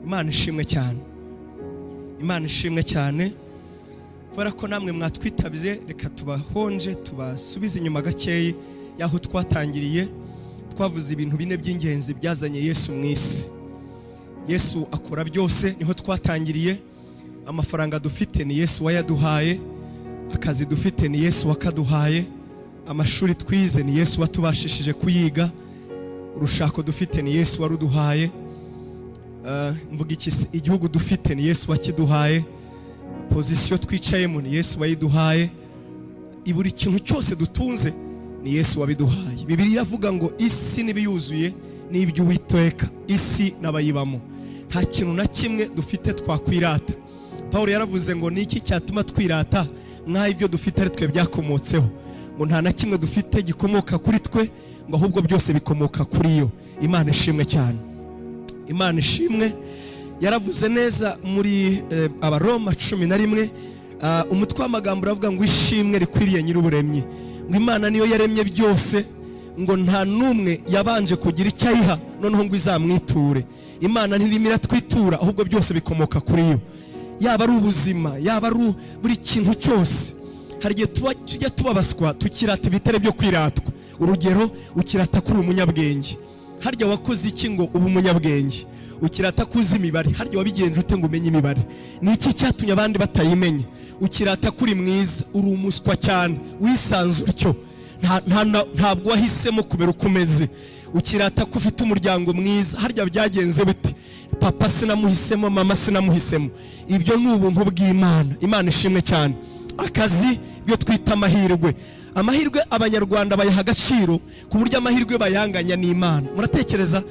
Imana ishimwe cyane, Imana ishimwe cyane. Kubera ko namwe mwatwitabye, reka tubahonje, tubasubize inyuma gakeya y'aho twatangiriye. Twavuze ibintu bine by'ingenzi byazanye Yesu mu isi. Yesu akora byose, niho twatangiriye. Amafaranga dufite ni Yesu wayaduhaye, akazi dufite ni Yesu wakaduhaye, amashuri twize ni Yesu watubashishije kuyiga, urushako dufite ni Yesu waruduhaye. Mvuga iki se? Igihugu dufite ni Yesu wakiduhaye, position twicayemo ni Yesu wayiduhaye, buri kintu cyose dutunze ni Yesu wabiduhaye. Bibiliya iravuga ngo isi n'ibiyuzuye ni iby'Uwiteka, isi n'abayibamo. Nta kintu na kimwe dufite twakwirata. Paul yaravuze ngo ni iki cyatuma twirata nk'aho ibyo dufite ari twe byakomotseho? Ngo nta na kimwe dufite gikomoka kuri twe, ngo ahubwo byose bikomoka kuri yo. Imana ishimwe cyane, Imana ishimwe. Yaravuze neza muri Abaroma 11, umutwe w'amagambo uravuga ngo ishimwe rikwiriye Nyir'uburemyi. Ngo Imana niyo yaremye byose, ngo nta n'umwe yabanje kugira icyo ayiha noneho ngo izamwiture. Imana ntirimo iratwitura, ahubwo byose bikomoka kuri yo, yaba ari ubuzima, yaba ari buri kintu cyose. Hari igihe tuba tujya tubabaswa, tukirata ibitare byo kwiratwa. Urugero, ukirata kuri umunyabwenge. Harya wakoze iki ngo ube umunyabwenge? Ukirata ko uzi imibare. Harya wabigenje ute ngo umenye imibare? Ni iki cyatumye abandi batayimenya? Ukirata ko uri mwiza. Uri umuswa cyane, wisanze utyo. Ntabwo wahisemo kubera uko umeze. Ukirata ko ufite umuryango mwiza. Harya byagenze bite? Papa sinamuhisemo, mama sinamuhisemo, ibyo ni ubuntu bw'Imana. Imana ishimwe cyane. Akazi, ibyo twita amahirwe, amahirwe Abanyarwanda bayaha agaciro ku buryo amahirwe bayanganya n'Imana. Muratekereza,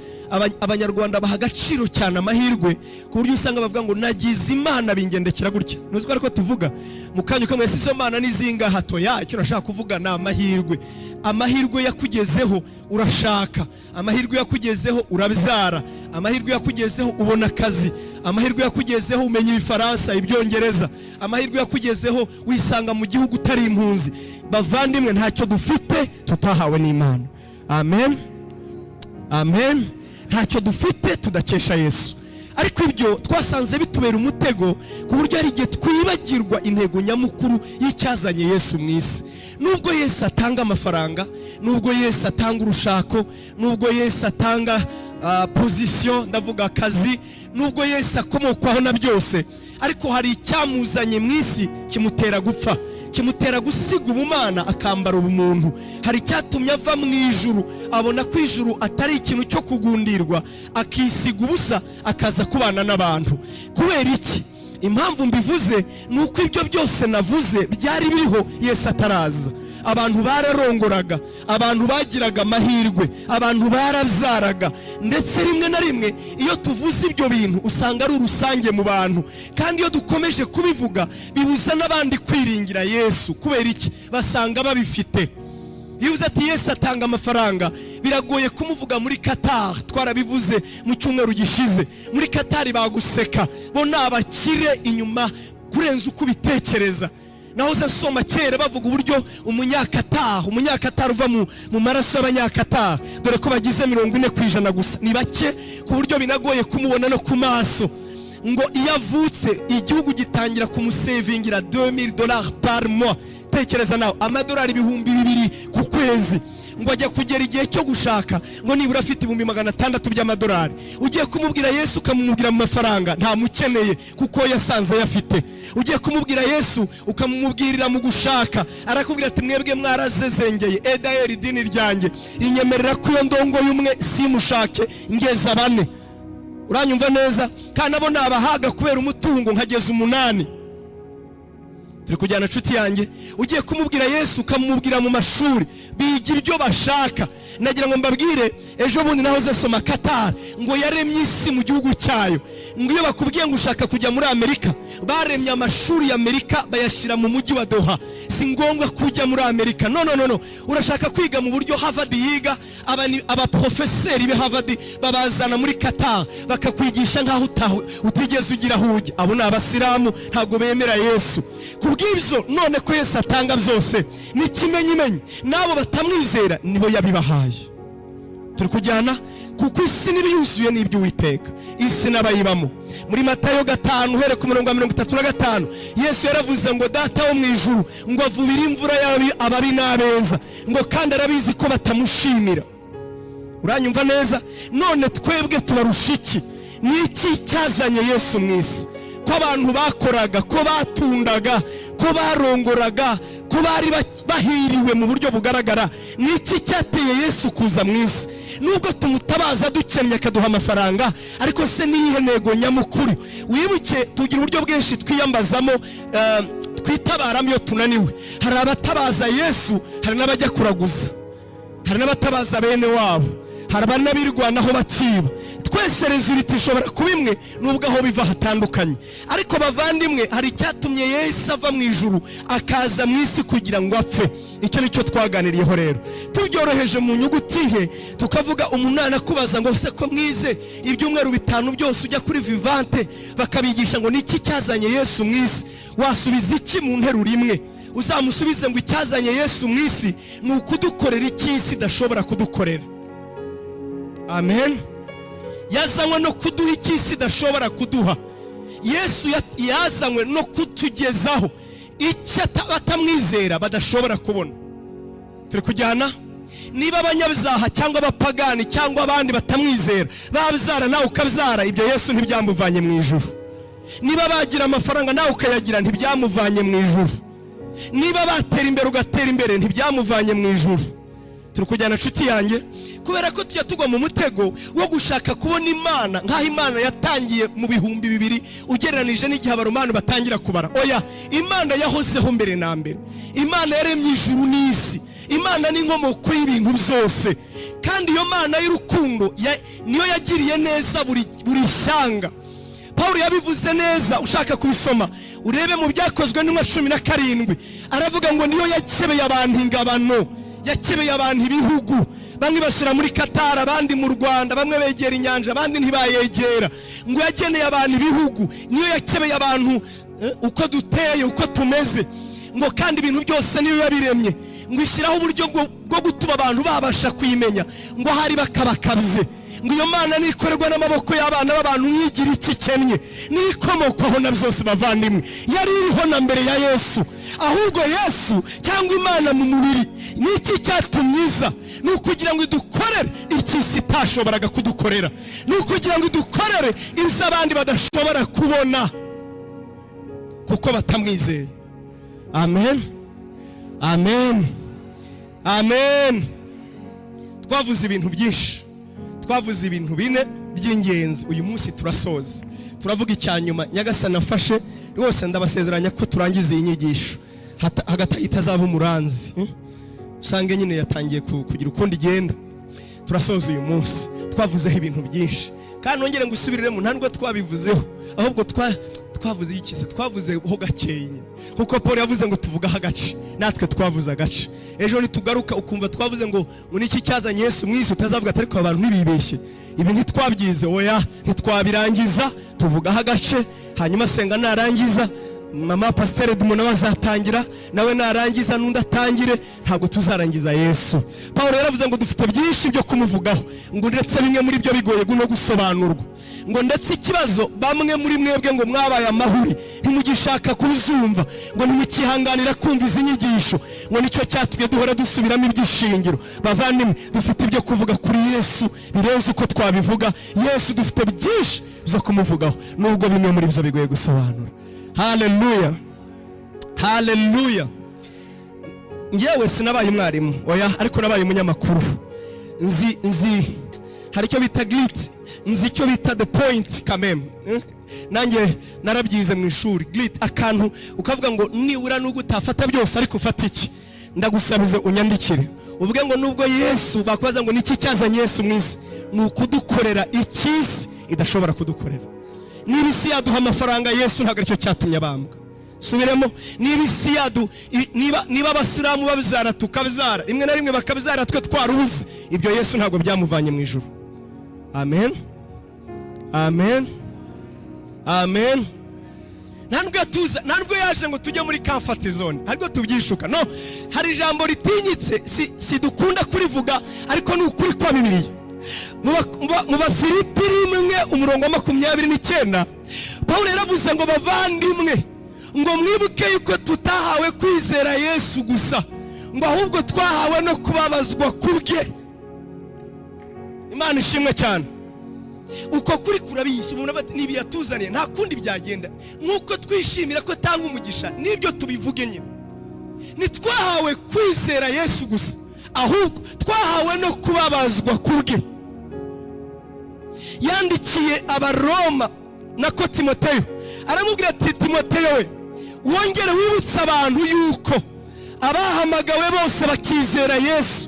Abanyarwanda baha agaciro cyane amahirwe ku buryo usanga bavuga ngo nagize Imana bingendekera gutya. Ntuzi ko ariko tuvuga mu kanya kamwe si izo mana n'izingaha toya. Icyo nashaka kuvuga ni amahirwe. Amahirwe yakugezeho urashaka, amahirwe yakugezeho urabyara, amahirwe yakugezeho ubona akazi, amahirwe yakugezeho umenya Ibifaransa, Ibyongereza, amahirwe yakugezeho wisanga mu gihugu utari impunzi. Bavandimwe, ntacyo dufite tutahawe n'Imana. Amen, amen. Ntacyo dufite tudakesha Yesu. Ariko ibyo twasanze bitubera umutego, ku buryo hari igihe twibagirwa intego nyamukuru y'icyazanye Yesu mu isi. Nubwo Yesu atanga amafaranga, nubwo Yesu atanga urushako, nubwo Yesu atanga position, ndavuga akazi, nubwo Yesu akomokwaho na byose, ariko hari icyamuzanye mu isi kimutera gupfa, kimutera gusiga ubumana akambara ubumuntu. Hari icyatumye ava mu ijuru, abona ko ijuru atari ikintu cyo kugundirwa, akisiga ubusa, akaza kubana n'abantu. Kubera iki? Impamvu mbivuze ni uko ibyo byose navuze byari biriho Yesu ataraza. Abantu bararongoraga, abantu bagiraga amahirwe, abantu barabyaraga. Ndetse rimwe na rimwe iyo tuvuze ibyo bintu usanga ari urusange mu bantu, kandi iyo dukomeje kubivuga bibuza n'abandi kwiringira Yesu. Kubera iki? Basanga babifite. Iyo uzi ati Yesu atanga amafaranga, biragoye kumuvuga muri Qatar. Twarabivuze mu cyumweru gishize. Muri Qatar baguseka, bo ni abakire inyuma kurenza uko ubitekereza. Nahoze nsoma kera bavuga uburyo Umunyakatar uva mu maraso y'Abanyakatar, dore ko bagize 40% gusa, ni bake ku buryo binagoye kumubona no ku maso, ngo iyo avutse igihugu gitangira kumusevingira $2000 par mois. Tekereza nawe, amadolari 2000 ku kwezi. Ngo ajya kugera igihe cyo gushaka, ngo nibura afite 600,000 by'amadolari. Ugiye kumubwira Yesu ukamumubwira mu mafaranga, ntamukeneye kuko yasanze ayafite. Ugiye kumubwira Yesu ukamumubwirira mu gushaka, arakubwira ati mwebwe mwarazezengeye. Edayeri, idini ryanjye rinyemerera ko iyo ndongoye umwe simushake ngeza bane. Uranyumva neza? Kandi abo nabahaga kubera umutungo nkageza umunani. Turi kujyana, inshuti yanjye? Ugiye kumubwira Yesu ukamubwira mu mashuri, biga ibyo bashaka. Nagira ngo mbabwire, ejo bundi nahoze soma Qatar, ngo yaremye isi mu gihugu cyayo. Ngo iyo bakubwiye ngo ushaka kujya muri Amerika, baremye amashuri ya Amerika bayashyira mu mujyi wa Doha. Si ngombwa kujya muri Amerika, no, no, no, no. Urashaka kwiga mu buryo Harvard yiga, abaprofeseri be Harvard babazana muri Qatar, bakakwigisha nk'aho utigeze ugira aho ujya. Abo ni Abasilamu, ntabwo bemera Yesu. Kubw'ibyo none ko Yesu atanga byose, ni ikimenyimenyi n'abo batamwizera nibo yabibahaye. Turi kujyana? Kuko isi n'ibiyuzuye n'iby'Uwiteka, isi n'abayibamo. Muri Matayo 5, uhere ku murongo wa 35, Yesu yaravuze ngo Data wo mu ijuru ngo avubire imvura ababi n'abeza, ngo kandi arabizi ko batamushimira. Uranyumva neza? None twebwe tubarusha iki? Ni iki cyazanye Yesu mu isi? Ko abantu bakoraga, ko batundaga, ko barongoraga, ko bari bahiriwe mu buryo bugaragara, ni iki cyateye Yesu kuza mu isi? Nubwo tumutabaza dukennye akaduha amafaranga, ariko se niyihe ntego nyamukuru? Wibuke, tugira uburyo bwinshi twiyambazamo, twitabaramo iyo tunaniwe. Hari abatabaza Yesu, hari n'abajya kuraguza, hari n'abatabaza bene wabo, hari abanabirwanaho bakiba. Twese résultat ishobora kuba imwe, nubwo aho biva hatandukanye. Ariko bavandimwe, hari icyatumye Yesu ava mu ijuru akaza mu isi kugira ngo apfe. Icyo nicyo twaganiriyeho. Rero tubyoroheje mu nyuguti nke, tukavuga umunani akubaza ngo: "Se ko mwize ibyumweru 5 byose, ujya kuri Vivante bakabigisha ngo niki cyazanye Yesu mu isi?" Wasubiza iki mu nteruro imwe? Uzamusubize ngo: "Icyazanye Yesu mu isi ni ukudukorera icyo isi idashobora kudukorera." Amen. Yazanywe no kuduha icyo isi idashobora kuduha. Yesu yazanywe no kutugezaho icyo abatamwizera badashobora kubona. Turi kujyana? Niba abanyabyaha cyangwa abapagani cyangwa abandi batamwizera babyara, nawe ukabyara, ibyo Yesu ntibyamuvanye mu ijuru. Niba bagira amafaranga nawe ukayagira, ntibyamuvanye mu ijuru. Niba batera imbere ugatera imbere, ntibyamuvanye mu ijuru. Turi kujyana, nshuti yanjye? Kubera ko tujya tugwa mu mutego wo gushaka kubona Imana nk'aho Imana yatangiye mu 2000, ugereranije n'igihe Abaromani batangira kubara. Oya, Imana yahozeho mbere na mbere. Imana yaremye ijuru n'isi. Imana ni inkomoko y'ibintu byose. Kandi iyo Mana y'urukundo niyo yagiriye neza buri shyanga. Paul yabivuze neza. Ushaka kubisoma, urebe mu Byakozwe n'Intumwa 17. Aravuga ngo niyo yakebeye abantu ingabano, yakebeye abantu ibihugu, bamwe bashyira muri Katari, abandi mu Rwanda, bamwe begera inyanja, abandi ntibayegera. Ngo yageneye abantu ibihugu, niyo yakebeye abantu uko duteye, uko tumeze. Ngo kandi ibintu byose niyo yabiremye, ngo ishyiraho uburyo bwo gutuma abantu babasha kuyimenya, ngo hari bakabakabye. Ngo iyo Mana nikorerwa n'amaboko y'abana b'abantu, mwigira iki ikennye? Nikomokwaho na byose. Bavandimwe, yari iriho na mbere ya Yesu. Ahubwo Yesu cyangwa Imana mu mubiri, ni iki cyatumye iza? Ni ukugira ngo idukorere icyo isi itashoboraga kudukorera, ni ukugira ngo idukorere ibyo abandi badashobora kubona kuko batamwizeye. Amen, amen, amen. Twavuze ibintu byinshi, twavuze ibintu bine by'ingenzi. Uyu munsi turasoza, turavuga icya nyuma. Nyagasani afashe rwose, ndabasezeranya ko turangiza iyi nyigisho hagati aho itazaba umuranzi, Usange nyine yatangiye kugira ukundi igenda. Turasoza uyu munsi. Twavuzeho ibintu byinshi, kandi nongere ngo usubiriremo, nta nubwo twabivuzeho, ahubwo twavuze iki se? Twavuzeho gakeya nyine, kuko Paul yavuze ngo tuvugaho agace, natwe twavuze agace. Ejo nitugaruka ukumva twavuze ngo niki cyazanye Yesu mu isi, utazavuga ati: "Ariko abantu ntibibeshye, ibi ntitwabyize." Oya, ntitwabirangiza, tuvugaho agace. Hanyuma senga narangiza, mama pasiteri Edmond nawe azatangira, nawe narangiza n'undi atangire. Ntabwo tuzarangiza Yesu. Paul yaravuze ngo dufite byinshi byo kumuvugaho, ngo ndetse bimwe muri byo bigoye no gusobanurwa, ngo ndetse ikibazo bamwe muri mwebwe ngo mwabaye amahuri, ntimugishaka kuzumva, ngo ntimukihanganira kumva izi nyigisho, ngo nicyo cyatumye duhora dusubiramo iby'ishingiro. Bavandimwe, dufite ibyo kuvuga kuri Yesu birenze uko twabivuga. Yesu dufite byinshi byo kumuvugaho, nubwo bimwe muri byo bigoye gusobanura. Haleluya, haleluya. Ngewe sinabaye umwarimu, oya, ariko nabaye umunyamakuru. Nzi hari icyo bita grit, nzi icyo bita the point kameme. Nanjye narabyize mu ishuri. Grit, akantu ukavuga ngo nibura nubwo utafata byose ariko ufata iki. Ndagusabize unyandikire uvuge ngo nubwo Yesu bakubaza ngo niki cyazanye Yesu mu isi, ni ukudukorera icy'isi idashobora kudukorera. Niba isi yaduha amafaranga, Yesu ntabwo aricyo cyatumye abambwa. Subiremo, niba isi yadu niba abasilamu babyara, tukabyara, rimwe na rimwe bakabyara twe twarubuze, ibyo Yesu ntabwo byamuvanye mu ijuru. Amen, amen, amen. Nta nubwo yatuza, nta nubwo yaje ngo tujye muri comfort zone, ntabwo tubyishuka. No hari ijambo ritinyitse, si dukunda kurivuga, ariko ni ukuri kwa Bibiliya. Mu Bafilipi 1, umurongo wa 29, Pawulo yaravuze ngo: "Bavandimwe, ngo mwibuke yuko tutahawe kwizera Yesu gusa, ngo ahubwo twahawe no kubabazwa kubwe." Imana ishimwe cyane. Uko kuri kurabishya umuntu aba ati: "Nibi yatuzaniye, nta kundi byagenda." Nk'uko twishimira ko atanga umugisha, n'ibyo tubivuge nyine. Ntitwahawe kwizera Yesu gusa, ahubwo twahawe no kubabazwa kubwe. Yandikiye Abaroma, nako Timoteyo, aramubwira ati: "Timoteyo we, wongere wibutse abantu yuko abahamagawe bose bakizera Yesu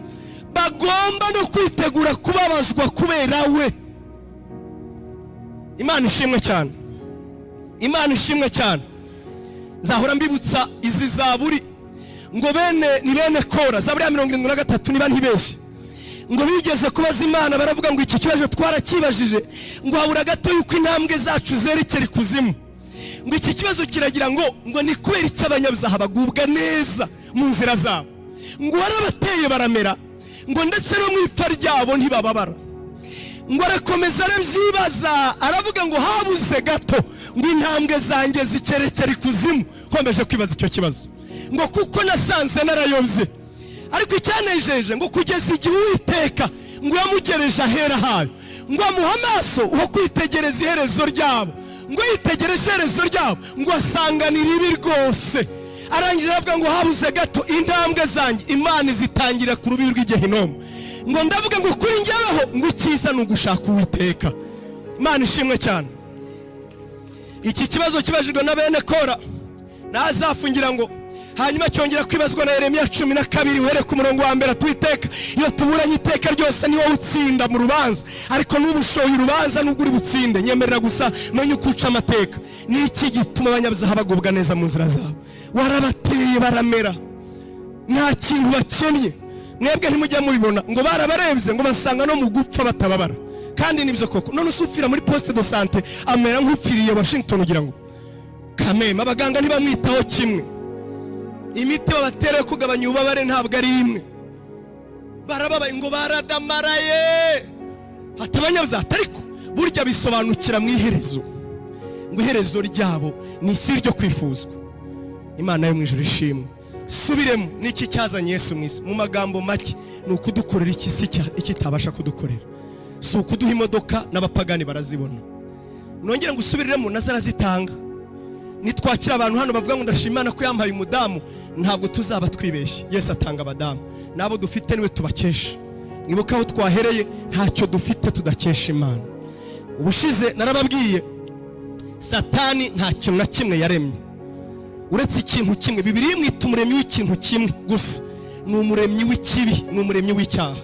bagomba no kwitegura kubabazwa kubera we." Imana ishimwe cyane, Imana ishimwe cyane. Nzahora mbibutsa izi zaburi ngo bene ni bene Kora, Zaburi ya 73 niba ntibeshye, ngo bigeze kubaza Imana, baravuga ngo: "Iki kibazo twarakibajije, ngo habura gato yuko intambwe zacu zerekera ikuzimu." Ngo iki kibazo kiragira ngo ni kubera icyo abanyabyaha bagubwa neza mu nzira zabo? Ngo warabateye baramera, ngo ndetse no mu ipfa ryabo ntibababara. Ngo arakomeza arabyibaza, aravuga ngo: "Habuze gato ngo intambwe zanjye zikerekera ikuzimu, nkomeje kwibaza icyo kibazo, ngo kuko nasanze narayobye." Ariko icyanejeje, ngo kugeza igihe Uwiteka ngo yamugereje ahera hayo, ngo amuhe amaso wo kwitegereza iherezo ryabo. Ngo yitegereje iherezo ryabo, ngo asanga ni ribi rwose. Arangiza aravuga ngo: "Habuze gato intambwe zanjye Imana izitangira ku rubibi rw'igehinomu." Ngo ndavuga ngo kuri njyeweho, ngo icyiza ni ugushaka Uwiteka. Imana ishimwe cyane. Iki kibazo kibajijwe na bene Kora ntazafungira, ngo hanyuma cyongera kwibazwa na Yeremiya 12, uhereye ku murongo wa mbere. Tuwiteka, iyo tuburanye iteka ryose ni wowe utsinda mu rubanza, ariko n'ubu ushoye urubanza, nubwo uri butsinde, nyemerera gusa menye uko uca amateka. Ni iki gituma abanyabyaha bagubwa neza mu nzira zabo? Warabateye baramera, nta kintu bakennye. Mwebwe ntimujya mubibona, ngo barabarebye, ngo basanga no mu gupfa batababara. Kandi nibyo koko. None se upfira muri poste de santé amera nk'upfiriye Washington? Ugira ngo kameme abaganga ntibamwitaho kimwe? Imiti babatera yo kugabanya ububabare ntabwo ari imwe. Barababaye, ngo baradamaraye, hata abanyabyaha, ariko burya bisobanukira mu iherezo, ngo iherezo ryabo ni isi ryo kwifuzwa. Imana yo mu ijuru ishimwe. Subiremo, niki cyazanye Yesu mu isi? Mu magambo make, ni ukudukorera iki isi iki itabasha kudukorera. Si ukuduha imodoka, n'abapagani barazibona. Nongere ngo usubiriremo, nazo arazitanga. Nitwakira abantu hano bavuga ngo: "Ndashima Imana ko yampaye umudamu," ntabwo tuzaba twibeshye. Yesu atanga abadamu, n'abo dufite niwe tubakesha. Mwibuke aho twahereye, ntacyo dufite tudakesha Imana. Ubushize narababwiye, Satani nta kintu na kimwe yaremye uretse ikintu kimwe. Bibiliya imwita umuremyi w'ikintu kimwe gusa, ni umuremyi w'ikibi, ni umuremyi w'icyaha.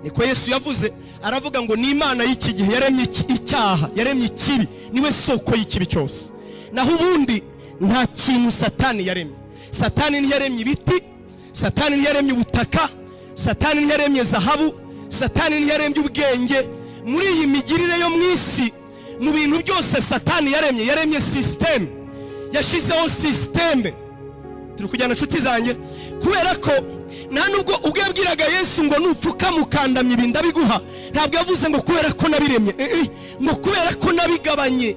Niko Yesu yavuze, aravuga ngo ni imana y'iki gihe, yaremye icyaha, yaremye ikibi, niwe soko y'ikibi cyose. Naho ubundi nta kintu Satani yaremye. Satani ntiyaremye ibiti, Satani ntiyaremye ubutaka, Satani ntiyaremye zahabu, Satani ntiyaremye ubwenge. Muri iyi migirire yo mu isi, mu bintu byose Satani yaremye, yaremye système, yashyizeho système. Turi kujyana, inshuti zanjye? Kubera ko nta nubwo ubwo yabwiraga Yesu ngo: "Nupfuka mukandamya ibi ndabiguha," ntabwo yavuze ngo kubera ko nabiremye, ngo kubera ko nabigabanye.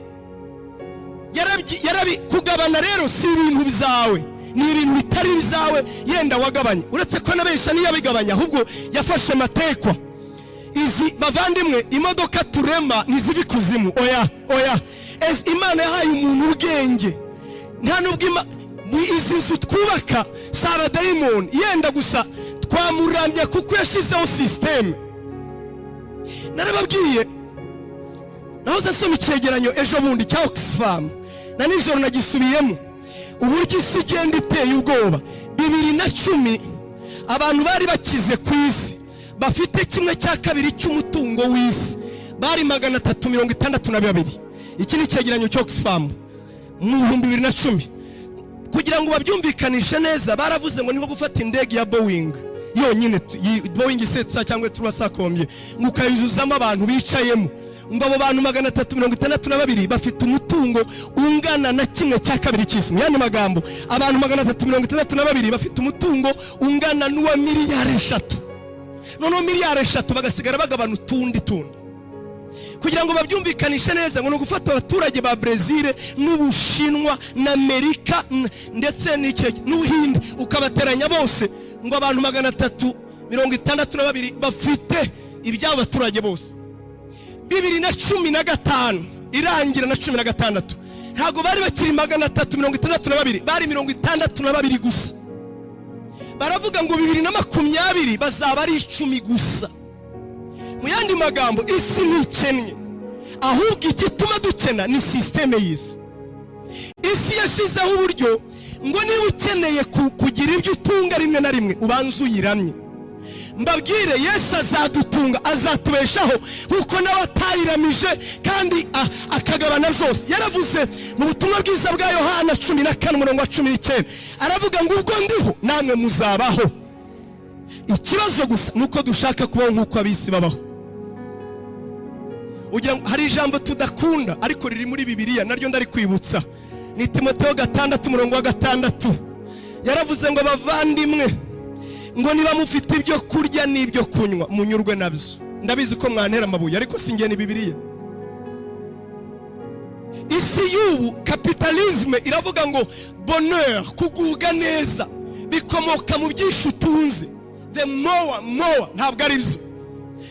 Yarabi kugabana rero si ibintu byawe, ni ibintu bitari ibyawe yenda wagabanye. Uretse ko nabeshya, ntiyabigabanya, ahubwo yafashe matekwa. Izi, bavandimwe, imodoka turema ntiziva ikuzimu, oya, oya. Imana yahaye umuntu ubwenge. Nta nubwo izi nzu twubaka si abadayimoni, yenda gusa twamurambye kuko yashyizeho système. Narababwiye, nahoze nsoma icyegeranyo ejo bundi cya Oxfam, na nijoro nagisubiyemo, uburyo isi igenda iteye ubwoba. 2010, abantu bari bakize ku isi, bafite 1/2 cy'umutungo w'isi, bari 362. Iki ni icyegeranyo cya Oxfam mu 2010. Kugira ngo babyumvikanishe neza, baravuze ngo ni nko gufata indege ya Boeing yonyine, Boeing isetsa cyangwa turasakombye, ngo ukayuzuzamo abantu bicayemo, ngo abo bantu 362 bafite umutungo ungana na 1/2 cy'isi. Mu yandi magambo, abantu 362 bafite umutungo ungana n'uwa miliyari 3. Noneho miliyari 3 bagasigara bagabana utundi tundi. Kugira ngo babyumvikanishe neza, ngo ni ugufata abaturage ba Brezil n'Ubushinwa na Amerika ndetse n'Ubuhinde, ukabateranya bose, ngo abantu 362 bafite iby'abo baturage bose. 2015 irangira na 16, ntabwo bari bakiri 362, bari 62 gusa. Baravuga ngo 2020 bazaba ari 10 gusa. Mu yandi magambo, isi ntikennye, ahubwo igituma dukena ni système y'isi. Isi yashyizeho uburyo ngo niba ukeneye kugira ibyo utunga, rimwe na rimwe ubanza uyiramye. Mbabwire, Yesu azadutunga, azatubeshaho nk'uko nawe atayiramije kandi akagabana byose. Yaravuze mu butumwa bwiza bwa Yohana 14 umurongo wa 19, aravuga ngo: "Ubwo ndiho, namwe muzabaho." Ikibazo gusa ni uko dushaka kubaho nk'uko ab'isi babaho. Ugira ngo hari ijambo tudakunda, ariko riri muri Bibiliya, naryo ndarikwibutsa, ni Timoteo 6 umurongo wa 6. Yaravuze ngo: "Bavandimwe," ngo, "niba mufite ibyo kurya n'ibyo kunywa, munyurwe nabyo." Ndabizi ko mwantera amabuye, ariko si njye, ni Bibiliya. Isi y'ubu, capitalisme, iravuga ngo bonheur, kugubwa neza, bikomoka mu byinshi utunze, the more more. Ntabwo ari byo.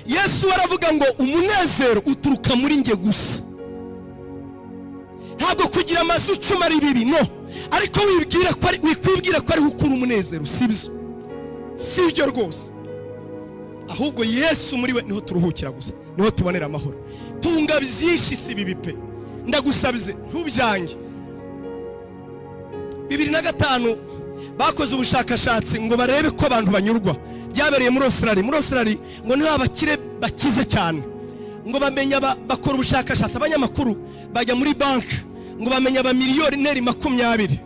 Yesu we aravuga ngo umunezero uturuka muri njye gusa. Ntabwo kugira amazu 10 ari bibi, no, ariko wibwira ko ari, wikwibwira ko ariho ukura umunezero. Si byo, si byo rwose. Ahubwo Yesu, muri we niho turuhukira gusa, niho tubonera amahoro. Tunga byinshi si bibi pe, ndagusabye, ntubyange. 2005 bakoze ubushakashatsi ngo barebe ko abantu banyurwa. Byabereye muri Australia. Muri Australia ngo niho abakire bakize cyane. Ngo bamenya bakora ubushakashatsi, abanyamakuru bajya muri banki, ngo bamenya abamiliyoneri 20.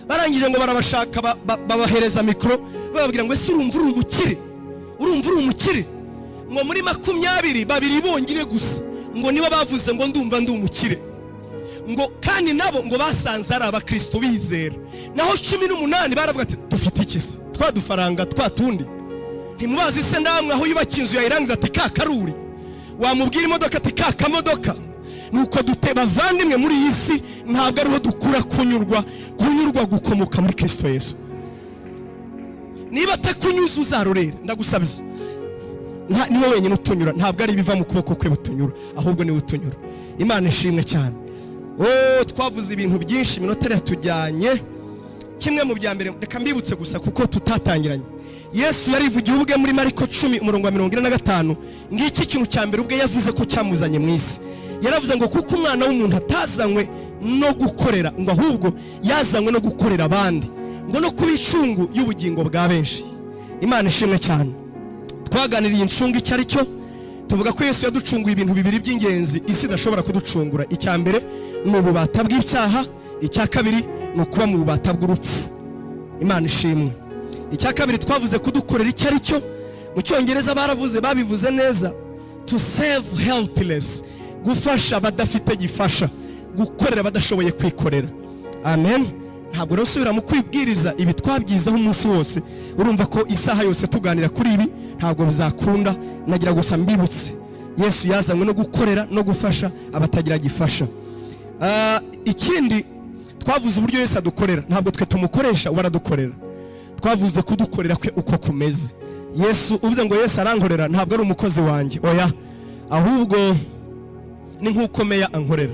Barangije ngo barabashaka, babahereza mikoro, bababwira ngo: "Ese urumva uri umukire? Urumva uri umukire?" Ngo muri 20, babiri bonyine gusa ngo nibo bavuze ngo: "Ndumva ndi umukire." Ngo kandi nabo ngo basanze ari abakristo bizera. Naho 18 baravuga ati: "Dufite iki se? Twa dufaranga twa tundi." Ntimubazi se namwe aho yubakiye inzu, yayirangiza ati: "Ka karuri." Wamubwira imodoka ati: "Ka kamodoka." Nuko dute, bavandimwe, muri iyi si ntabwo ariho dukura kunyurwa. Kunyurwa gukomoka muri Kristo Yesu. Niba atakunyuza, uzarorere, ndagusabye. Niwe wenyine utunyura. Ntabwo ari ibiva mu kuboko kwe butunyura, ahubwo niwe utunyura. Imana ishimwe cyane. Oh, twavuze ibintu byinshi, iminota iratujyanye. Kimwe mu bya mbere, reka mbibutse gusa kuko tutatangiranye. Yesu yarivugiye ubwe muri Mariko 10 umurongo wa 45. Ngiki kintu cya mbere ubwe yavuze ko cyamuzanye mu isi. Yaravuze ngo: "Kuko Umwana w'umuntu atazanywe no gukorera," ngo, "ahubwo yazanywe no gukorera abandi," ngo, "no kuba incungu y'ubugingo bwa benshi." Imana ishimwe cyane. Twaganiriye incungu icyo ari cyo, tuvuga ko Yesu yaducunguye ibintu bibiri by'ingenzi isi idashobora kuducungura. Icya mbere ni ububata bw'ibyaha, icya kabiri ni ukuba mu bubata bw'urupfu. Imana ishimwe. Icya kabiri twavuze kudukorera icyo ari cyo. Mu Cyongereza baravuze, babivuze neza: to save helpless, gufasha abadafite gifasha, gukorera abadashoboye kwikorera. Amen. Ntabwo rero usubira mu kwibwiriza ibi, twabyizeho umunsi wose. Urumva ko isaha yose tuganira kuri ibi ntabwo bizakunda. Nagira gusa mbibutse: Yesu yazanywe no gukorera no gufasha abatagira gifasha. Ikindi twavuze, uburyo Yesu adukorera. Ntabwo twe tumukoresha, we aradukorera. Twavuze kudukorera kwe uko kumeze. Yesu, uvuze ngo Yesu arankorera, ntabwo ari umukozi wanjye, oya, ahubwo ni nk'uko meya ankorera.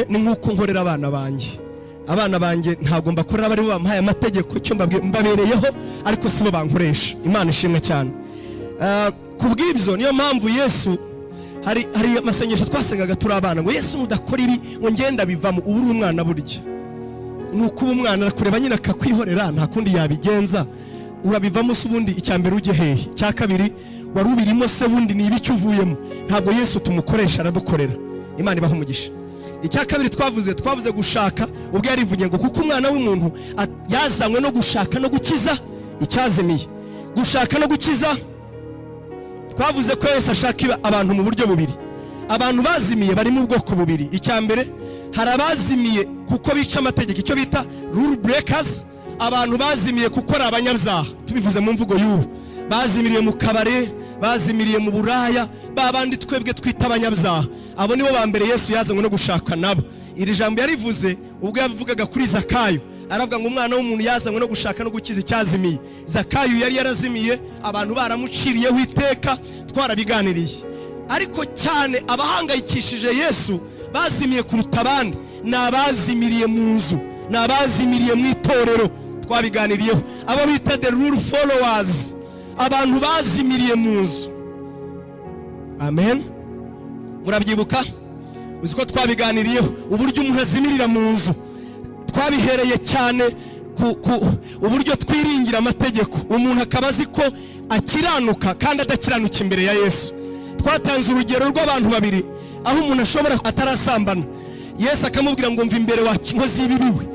Ni nk'uko nkorera abana banjye. Abana banjye ntabwo mbakorera, bari bo bampaye amategeko. Icyo mbabwiye, mbabereyeho, ariko sibo bankoresha. Imana ishimwe cyane. Ku bw'ibyo, niyo mpamvu Yesu, hari amasengesho twasengaga turi abana ngo: "Yesu, nudakora ibi," ngo, "ngenda bivamo." Uba uri umwana. Burya ni ukuba umwana, arakureba nyine akakwihorera, nta kundi yabigenza. Urabivamo se ubundi? Icya mbere, ujye hehe? Icya kabiri, wari ubirimo se bundi, ni ibiki uvuyemo? Ntabwo Yesu tumukoresha, aradukorera. Imana ibaha umugisha. Icya kabiri twavuze gushaka. Ubwo yarivugiye ngo: "Kuko Umwana w'umuntu yazanywe no gushaka no gukiza icyazimiye." Gushaka no gukiza. Twavuze ko Yesu ashaka abantu mu buryo bubiri. Abantu bazimiye bari mu bwoko bubiri. Icya mbere, hari abazimiye kuko bica amategeko, icyo bita rule breakers, abantu bazimiye kuko ari abanyabyaha. Tubivuze mu mvugo y'ubu, bazimiriye mu kabare. Bazimiriye mu buraya, ba bandi twebwe twita abanyabyaha, abo nibo ba mbere Yesu yazanywe no gushaka nabo. Iri jambo yarivuze ubwo yavugaga kuri Zakayo, aravuga ngo umwana w'umuntu yazanywe no gushaka no gukiza icyazimiye. Zakayo yari yarazimiye, abantu baramuciriyeho iteka, twarabiganiriye. Ariko cyane abahangayikishije Yesu bazimiye kuruta abandi ni abazimiriye mu nzu, ni abazimiriye mu itorero. Twabiganiriyeho, abo bita the rule followers, abantu bazimiriye mu nzu. Amen. Murabyibuka? Uzi ko twabiganiriyeho uburyo umuntu azimirira mu nzu. Twabihereye cyane ku uburyo twiringira amategeko, umuntu akaba azi ko akiranuka kandi adakiranuka imbere ya Yesu. Twatanze urugero rw'abantu babiri, aho umuntu ashobora atarasambana, Yesu akamubwira ngo "Mva imbere, wa nkozi y'ibibi we."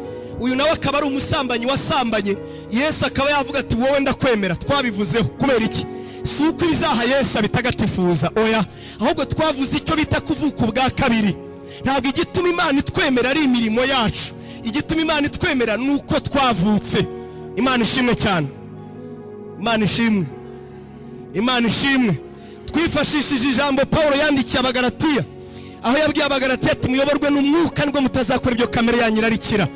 Uyu nawe akaba ari umusambanyi wasambanye, Yesu akaba yavuga ati "Wowe ndakwemera." Twabivuzeho. Kubera iki? Si uko ibyaha Yesu abitagatifuza, oya, ahubwo twavuze icyo bita kuvuka ubwa kabiri. Ntabwo igituma Imana itwemera ari imirimo yacu, igituma Imana itwemera ni uko twavutse. Imana ishimwe cyane, Imana ishimwe, Imana ishimwe. Twifashishije ijambo Paul yandikiye Abagaratiya, aho yabwiye Abagaratiya ati "Muyoborwe n'umwuka, nibwo mutazakora ibyo kamere yanyu irarikira."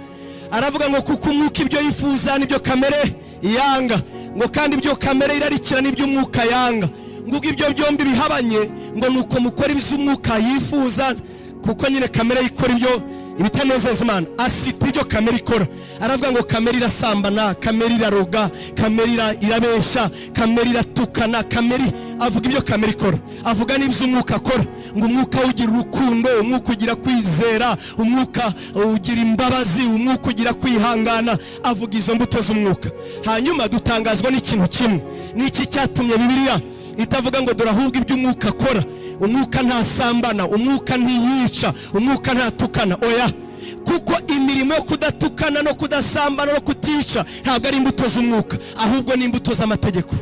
Aravuga ngo kuko umwuka ibyo yifuza nibyo kamere yanga, ngo kandi ibyo kamere irarikira nibyo umwuka yanga, ngo ubwo ibyo byombi bihabanye, ngo nuko mukora ibyo umwuka yifuza, kuko nyine kamere ikora ibyo ibitanezeza Imana. Asita ibyo kamere ikora, aravuga ngo kamere irasambana, kamere iraroga, kamere irabeshya, kamere iratukana, kamere. Avuga ibyo kamere ikora, avuga n'ibyo umwuka akora, ngo umwuka ugira urukundo, umwuka ugira kwizera, umwuka ugira imbabazi, umwuka ugira kwihangana. Avuga izo mbuto z'umwuka. Hanyuma dutangazwa n'ikintu kimwe: n'iki cyatumye Bibiliya itavuga ngo dore ahubwo ibyo umwuka akora? Umwuka ntasambana, umwuka ntiyica, umwuka ntatukana. Oya, kuko imirimo yo kudatukana no kudasambana no kutica ntabwo ari imbuto z'umwuka, ahubwo ni imbuto z'amategeko.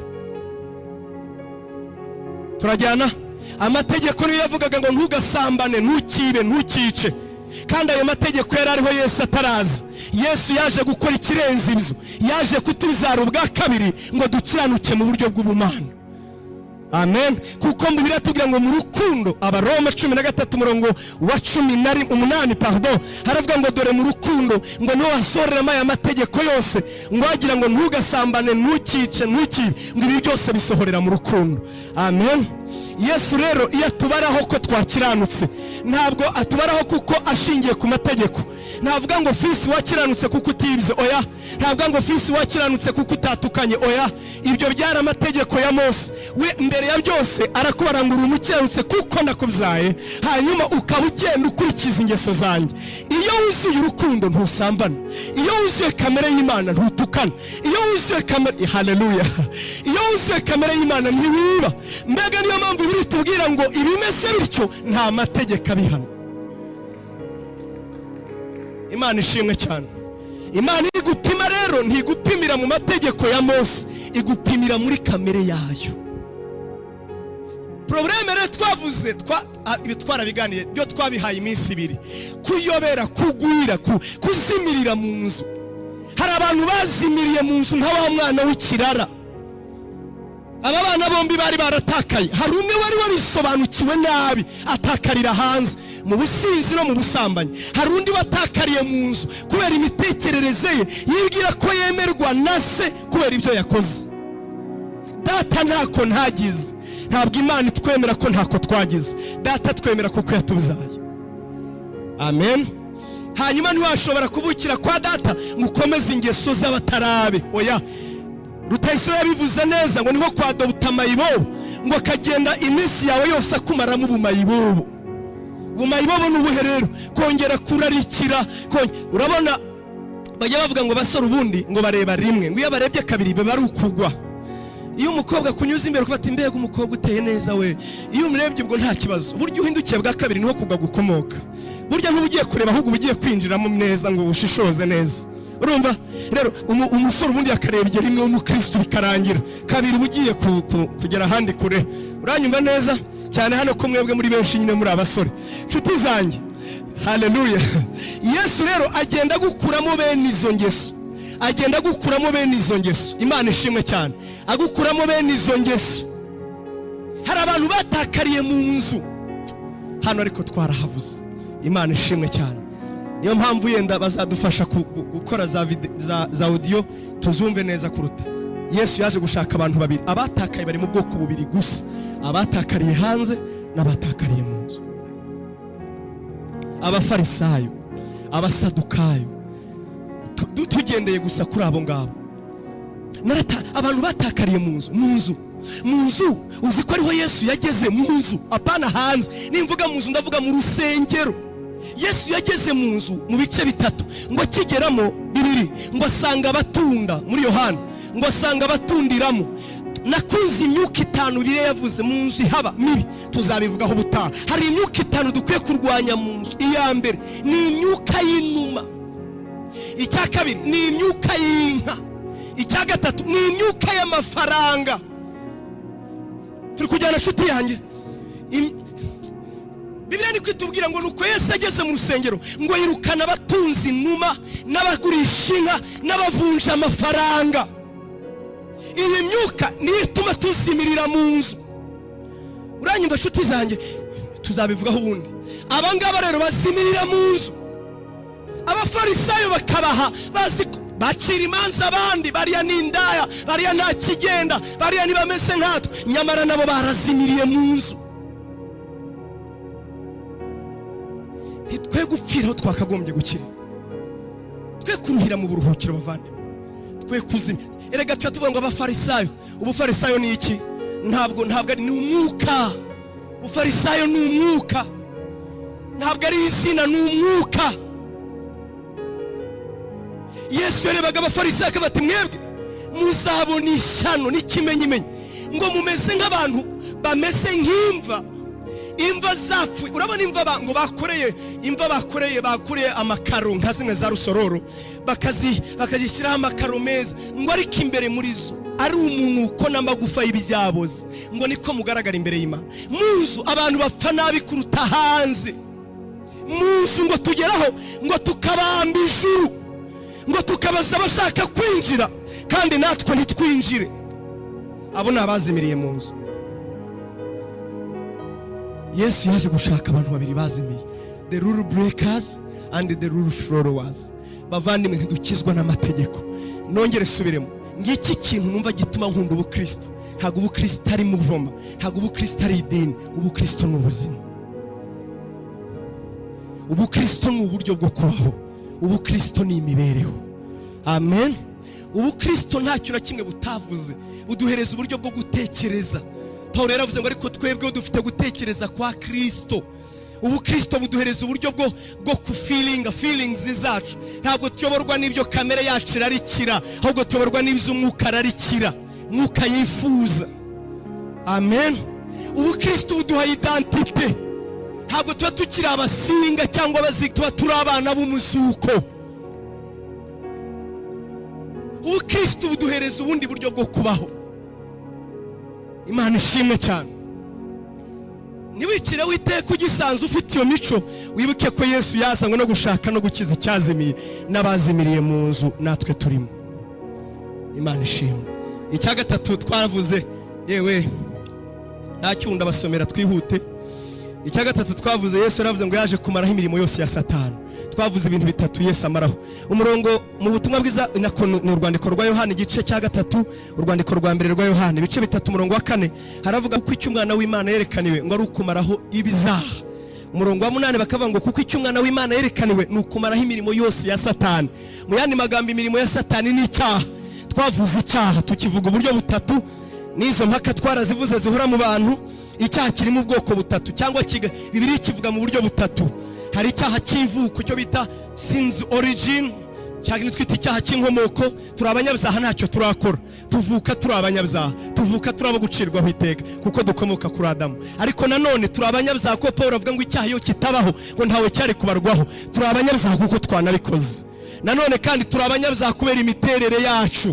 Turajyana? Amategeko niyo yavugaga ngo ntugasambane, ntukibe, ntukice. Kandi ayo mategeko yari ariho Yesu ataraza. Yesu yaje gukora ikirenze ibyo, yaje kutubyara ubwa kabiri ngo dukiranuke mu buryo bw'ubumana. Amen. Kuko Bibiliya tubwira ngo mu rukundo, Abaroma 13 umurongo wa 18, pardon, haravuga ngo dore mu rukundo ngo niho hasoreramo aya mategeko yose, ngo wagira ngo ntugasambane, ntukice, ntukibe, ngo ibi byose bisohorera mu rukundo. Amen. Yesu rero iyo atubaraho ko twakiranutse, ntabwo atubaraho kuko ashingiye ku mategeko. Ntavuga ngo "Fisi, wakiranutse kuko utibye." Oya. Ntavuga ngo "Fisi, wakiranutse kuko utatukanye." Oya, ibyo byari amategeko ya Mose. We mbere ya byose arakubara ngo uri umukiranutse kuko nakubyaye, hanyuma ukaba ugenda ukurikiza ingeso zanjye. Iyo wuzuye urukundo ntusambana, iyo wuzuye kamere y'Imana ntutukana, iyo wuzuye kamere, haleluya, iyo wuzuye kamere y'Imana ntiwiba. Mbega niyo mpamvu biri tubwira ngo ibimeze bityo nta mategeko abihana. Imana ishimwe cyane. Imana igupima rero ntigupimira mu mategeko ya Mose, igupimira muri kamere yayo. Problème rero twavuze ibi twarabiganiye, byo twabihaye iminsi 2: kuyobera, kugwira, kuzimirira mu nzu. Hari abantu bazimiriye mu nzu nka wa mwana w'ikirara. Aba bana bombi bari baratakaye. Hari umwe wari warisobanukiwe nabi, atakarira hanze mu businzi no mu busambanyi. Hari undi watakariye mu nzu kubera imitekerereze ye, yibwira ko yemerwa na se kubera ibyo yakoze. "Data, ntako ntagize." Ntabwo Imana itwemera ko ntako twagize. Data twemera kuko yatubyaye. Amen. Hanyuma ntiwashobora kuvukira kwa data ngo ukomeze ingeso z'abatarabe. Oya. Rutayisire yabivuze neza ngo niho kwa dogita mayibobo, ngo akagenda iminsi yawe yose akumaramo ubumayibobo. Ubumayibobo ni ubuhe rero? Kongera kurarikira. Urabona bajya bavuga ngo basore ubundi ngo bareba rimwe, ngo iyo barebye kabiri biba ari ukugwa. Iyo umukobwa akunyuze imbere ukafata, "Imbega umukobwa uteye neza we!" Iyo umurebye ubwo nta kibazo. Burya uhindukiye bwa kabiri niho kugwa gukomoka. Burya ntuba ugiye kureba, ahubwo uba ugiye kwinjiramo neza ngo ushishoze neza. Urumva rero, umusore ubundi yakarebye rimwe w'umukristo bikarangira. Kabiri uba ugiye kugera ahandi kure. Uranyumva neza cyane hano ko mwebwe muri benshi nyine muri abasore, nshuti zanjye. Haleluya. Yesu rero agenda agukuramo bene izo ngeso, agenda agukuramo bene izo ngeso. Imana ishimwe cyane. Agukuramo bene izo ngeso. Abantu batakariye mu nzu hano, ariko twarahavuze. Imana ishimwe cyane. Niyo mpamvu yenda bazadufasha gukora za audio, tuzumve neza kuruta. Yesu yaje gushaka abantu babiri. Abatakaye bari mu bwoko bubiri gusa: abatakariye hanze n'abatakariye mu nzu. Abafarisayo, Abasadukayo, tugendeye gusa kuri abo ngabo. Abantu batakariye mu nzu, mu nzu, mu nzu. Uzi ko ariho Yesu yageze? Mu nzu, apana hanze. Nimvuga mu nzu, ndavuga mu rusengero. Yesu yageze mu nzu mu bice bitatu. Ngo akigeramo, bibiri, ngo asanga abatunda, muri Yohana, ngo asanga abatundiramo. Nakunze imyuka itanu Bibiliya yavuze mu nzu ihaba mibi, tuzabivugaho ubutaha. Hari imyuka itanu dukwiye kurwanya mu nzu. Iya mbere ni imyuka y'inuma, icya kabiri ni imyuka y'inka, icya gatatu ni imyuka y'amafaranga. Turi kujyana, nshuti yanjye? Bibiliya ni kwitubwira ngo nuko Yesu ageze mu rusengero, ngo yirukana abatunze inuma n'abagurisha inka n'abavunja amafaranga. Iyi myuka niyo ituma tuzimirira mu nzu. Uranyumva, nshuti zanjye? Tuzabivugaho ubundi. Aba ngaba rero bazimirira mu nzu, Abafarisayo bakabaha bazi bacira imanza abandi: bariya ni indaya, bariya nta kigenda, bariya ntibameze nkatwe. Nyamara nabo barazimiriye mu nzu. Ntitwe gupfira aho twakagombye gukira, twe kuruhira mu buruhukiro. Bavandimwe, twe kuzimya. Erega tuba tuvuga ngo Abafarisayo. Ubufarisayo ni iki? Ntabwo ari, ni umwuka. Ubufarisayo ni umwuka, ntabwo ari izina, ni umwuka. Yesu yarebaga Abafarisayo akavuga ati: "Mwebwe muzabona ishyano n'ikimenyimenyi." Ngo mumeze nk'abantu bameze nk'imva, imva zapfuye. Urabona imva ngo bakoreye imva, bakoreye amakaro nka zimwe za Rusororo, bakazishyiraho amakaro meza, ngo ariko imbere muri zo ari umunuko n'amagufa y'ibyaboze. Ngo niko mugaragara imbere y'Imana. Mu nzu abantu bapfa nabi kuruta hanze. Mu nzu ngo tugeraho ngo tukabamba ijuru, ngo tukabaza abashaka kwinjira, kandi natwe ntitwinjire. Abo ni abazimiriye mu nzu. Yesu yaje gushaka abantu babiri bazimiye: the rule breakers and the rule followers. Bavandimwe, ntidukizwa n'amategeko. Nongere subiremo, ngiki kintu numva gituma nkunda ubukristo: ntabwo ubukristo ari mouvement, ntabwo ubukristo ari idini. Ubukristo ni ubuzima, ubukristo ni uburyo bwo kubaho, ubukristo ni imibereho. Amen. Ubukristo nta kintu na kimwe butavuze, buduhereza uburyo bwo gutekereza. Paul yaravuze ngo: "Ariko twebwe dufite gutekereza kwa Kristo." Ubukristo buduhereza uburyo bwo kufeelinga feelings zacu. Ntabwo tuyoborwa n'ibyo kamere yacu irarikira, ahubwo tuyoborwa n'ibyo umwuka ararikira, umwuka yifuza. Amen. Ubukristo buduha identité. Ntabwo tuba tukiri abasinga cyangwa abazi, tuba turi abana b'umuzuko. Ubukristo buduhereza ubundi buryo bwo kubaho. Imana ishimwe cyane. Ntiwicire witeka ugisanzwe ufite iyo mico. Wibuke ko Yesu yazanywe no gushaka no gukiza icyazimiye, n'abazimiriye mu nzu natwe turimo. Imana ishimwe. Icya gatatu twaravuze, yewe nta cyunda basomera, twihute. Icya gatatu twavuze, Yesu yaravuze ngo yaje kumaraho imirimo yose ya Satani. Twavuze ibintu bitatu Yesu amaraho. Umurongo mu butumwa bwiza, nako ni urwandiko rwa Yohana, igice cya gatatu, urwandiko rwa mbere rwa Yohana, ibice 3, umurongo wa 4, haravuga ko icyo umwana w'Imana yerekaniwe ngo ari ukumaraho ibyaha. Umurongo wa 8 bakavuga ngo kuko icyo umwana w'Imana yerekaniwe ni ukumaraho imirimo yose ya Satani. Mu yandi magambo, imirimo ya Satani ni icyaha. Twavuze icyaha, tukivuga uburyo butatu, n'izo mpaka twarazivuze zihora mu bantu. Icyaha kirimo ubwoko butatu, cyangwa Bibiliya kivuga mu buryo butatu. Hari icyaha cy'ivuko, cyo bita sin's origin, cyangwa twita icyaha cy'inkomoko. Turi abanyabyaha, ntacyo turakora, tuvuka turi abanyabyaha, tuvuka turi abo gucirwaho iteka kuko dukomoka kuri Adamu. Ariko nanone turi abanyabyaha kuko Paul avuga ngo icyaha iyo kitabaho ngo ntawe cyari kubarwaho. Turi abanyabyaha kuko twanabikoze. Nanone kandi turi abanyabyaha kubera imiterere yacu.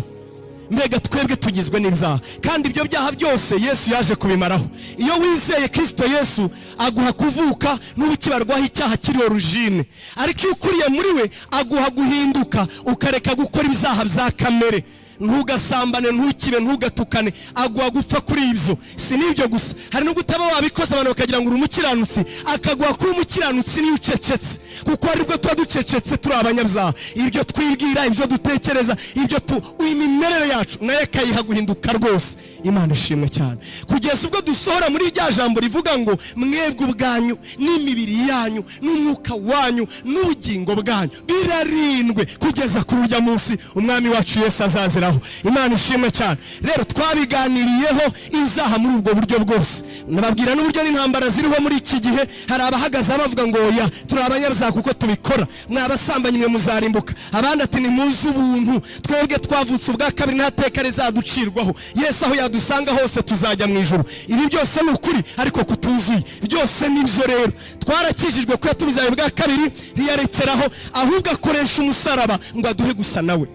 Mbega twebwe tugizwe n'ibyaha, kandi ibyo byaha byose Yesu yaje kubimaraho. Iyo wizeye Kirisito Yesu, aguha kuvuka n'ukibarwaho icyaha kiri origine. Ariko iyo ukuriye muri we, aguha guhinduka, ukareka gukora ibyaha bya kamere. Ntugasambane, ntukibe, ntugatukane. Aguha gupfa kuri ibyo. Si n'ibyo gusa, hari n'ubwo utaba wabikoze, abantu bakagira ngo uri umukiranutsi. Akaguha kuba umukiranutsi niyo ucecetse, kuko hari ubwo tuba ducecetse turi abanyabyaha. Ibyo twibwira, ibyo dutekereza, ibyo tu imimerere yacu nayo akayiha guhinduka rwose. Imana ishimwe cyane, kugeza ubwo dusohora muri rya jambo rivuga ngo mwebwe ubwanyu n'imibiri yanyu n'umwuka wanyu n'ubugingo bwanyu birarindwe kugeza kuri urya munsi Umwami wacu Yesu azaziraho. Imana ishimwe cyane. Rero twabiganiriyeho ibyaha muri ubwo buryo bwose, nababwira n'uburyo n'intambara ziriho muri iki gihe. Hari abahagaze bavuga ngo oya, turi abanyabyaha kuko tubikora, mwabasambanyi mwe muzarimbuka. Abandi ati nimuze ubuntu, twebwe twavutse ubwa kabiri, nta teka rizaducirwaho, Yesu aho yadusanga hose tuzajya mu ijuru. Ibi byose ni ukuri ariko kutuzuye. Byose nibyo. Rero twarakijijwe ko yatubyaye bwa kabiri, ntiyarekeraho, ahubwo akoresha umusaraba ngo aduhe gusa nawe.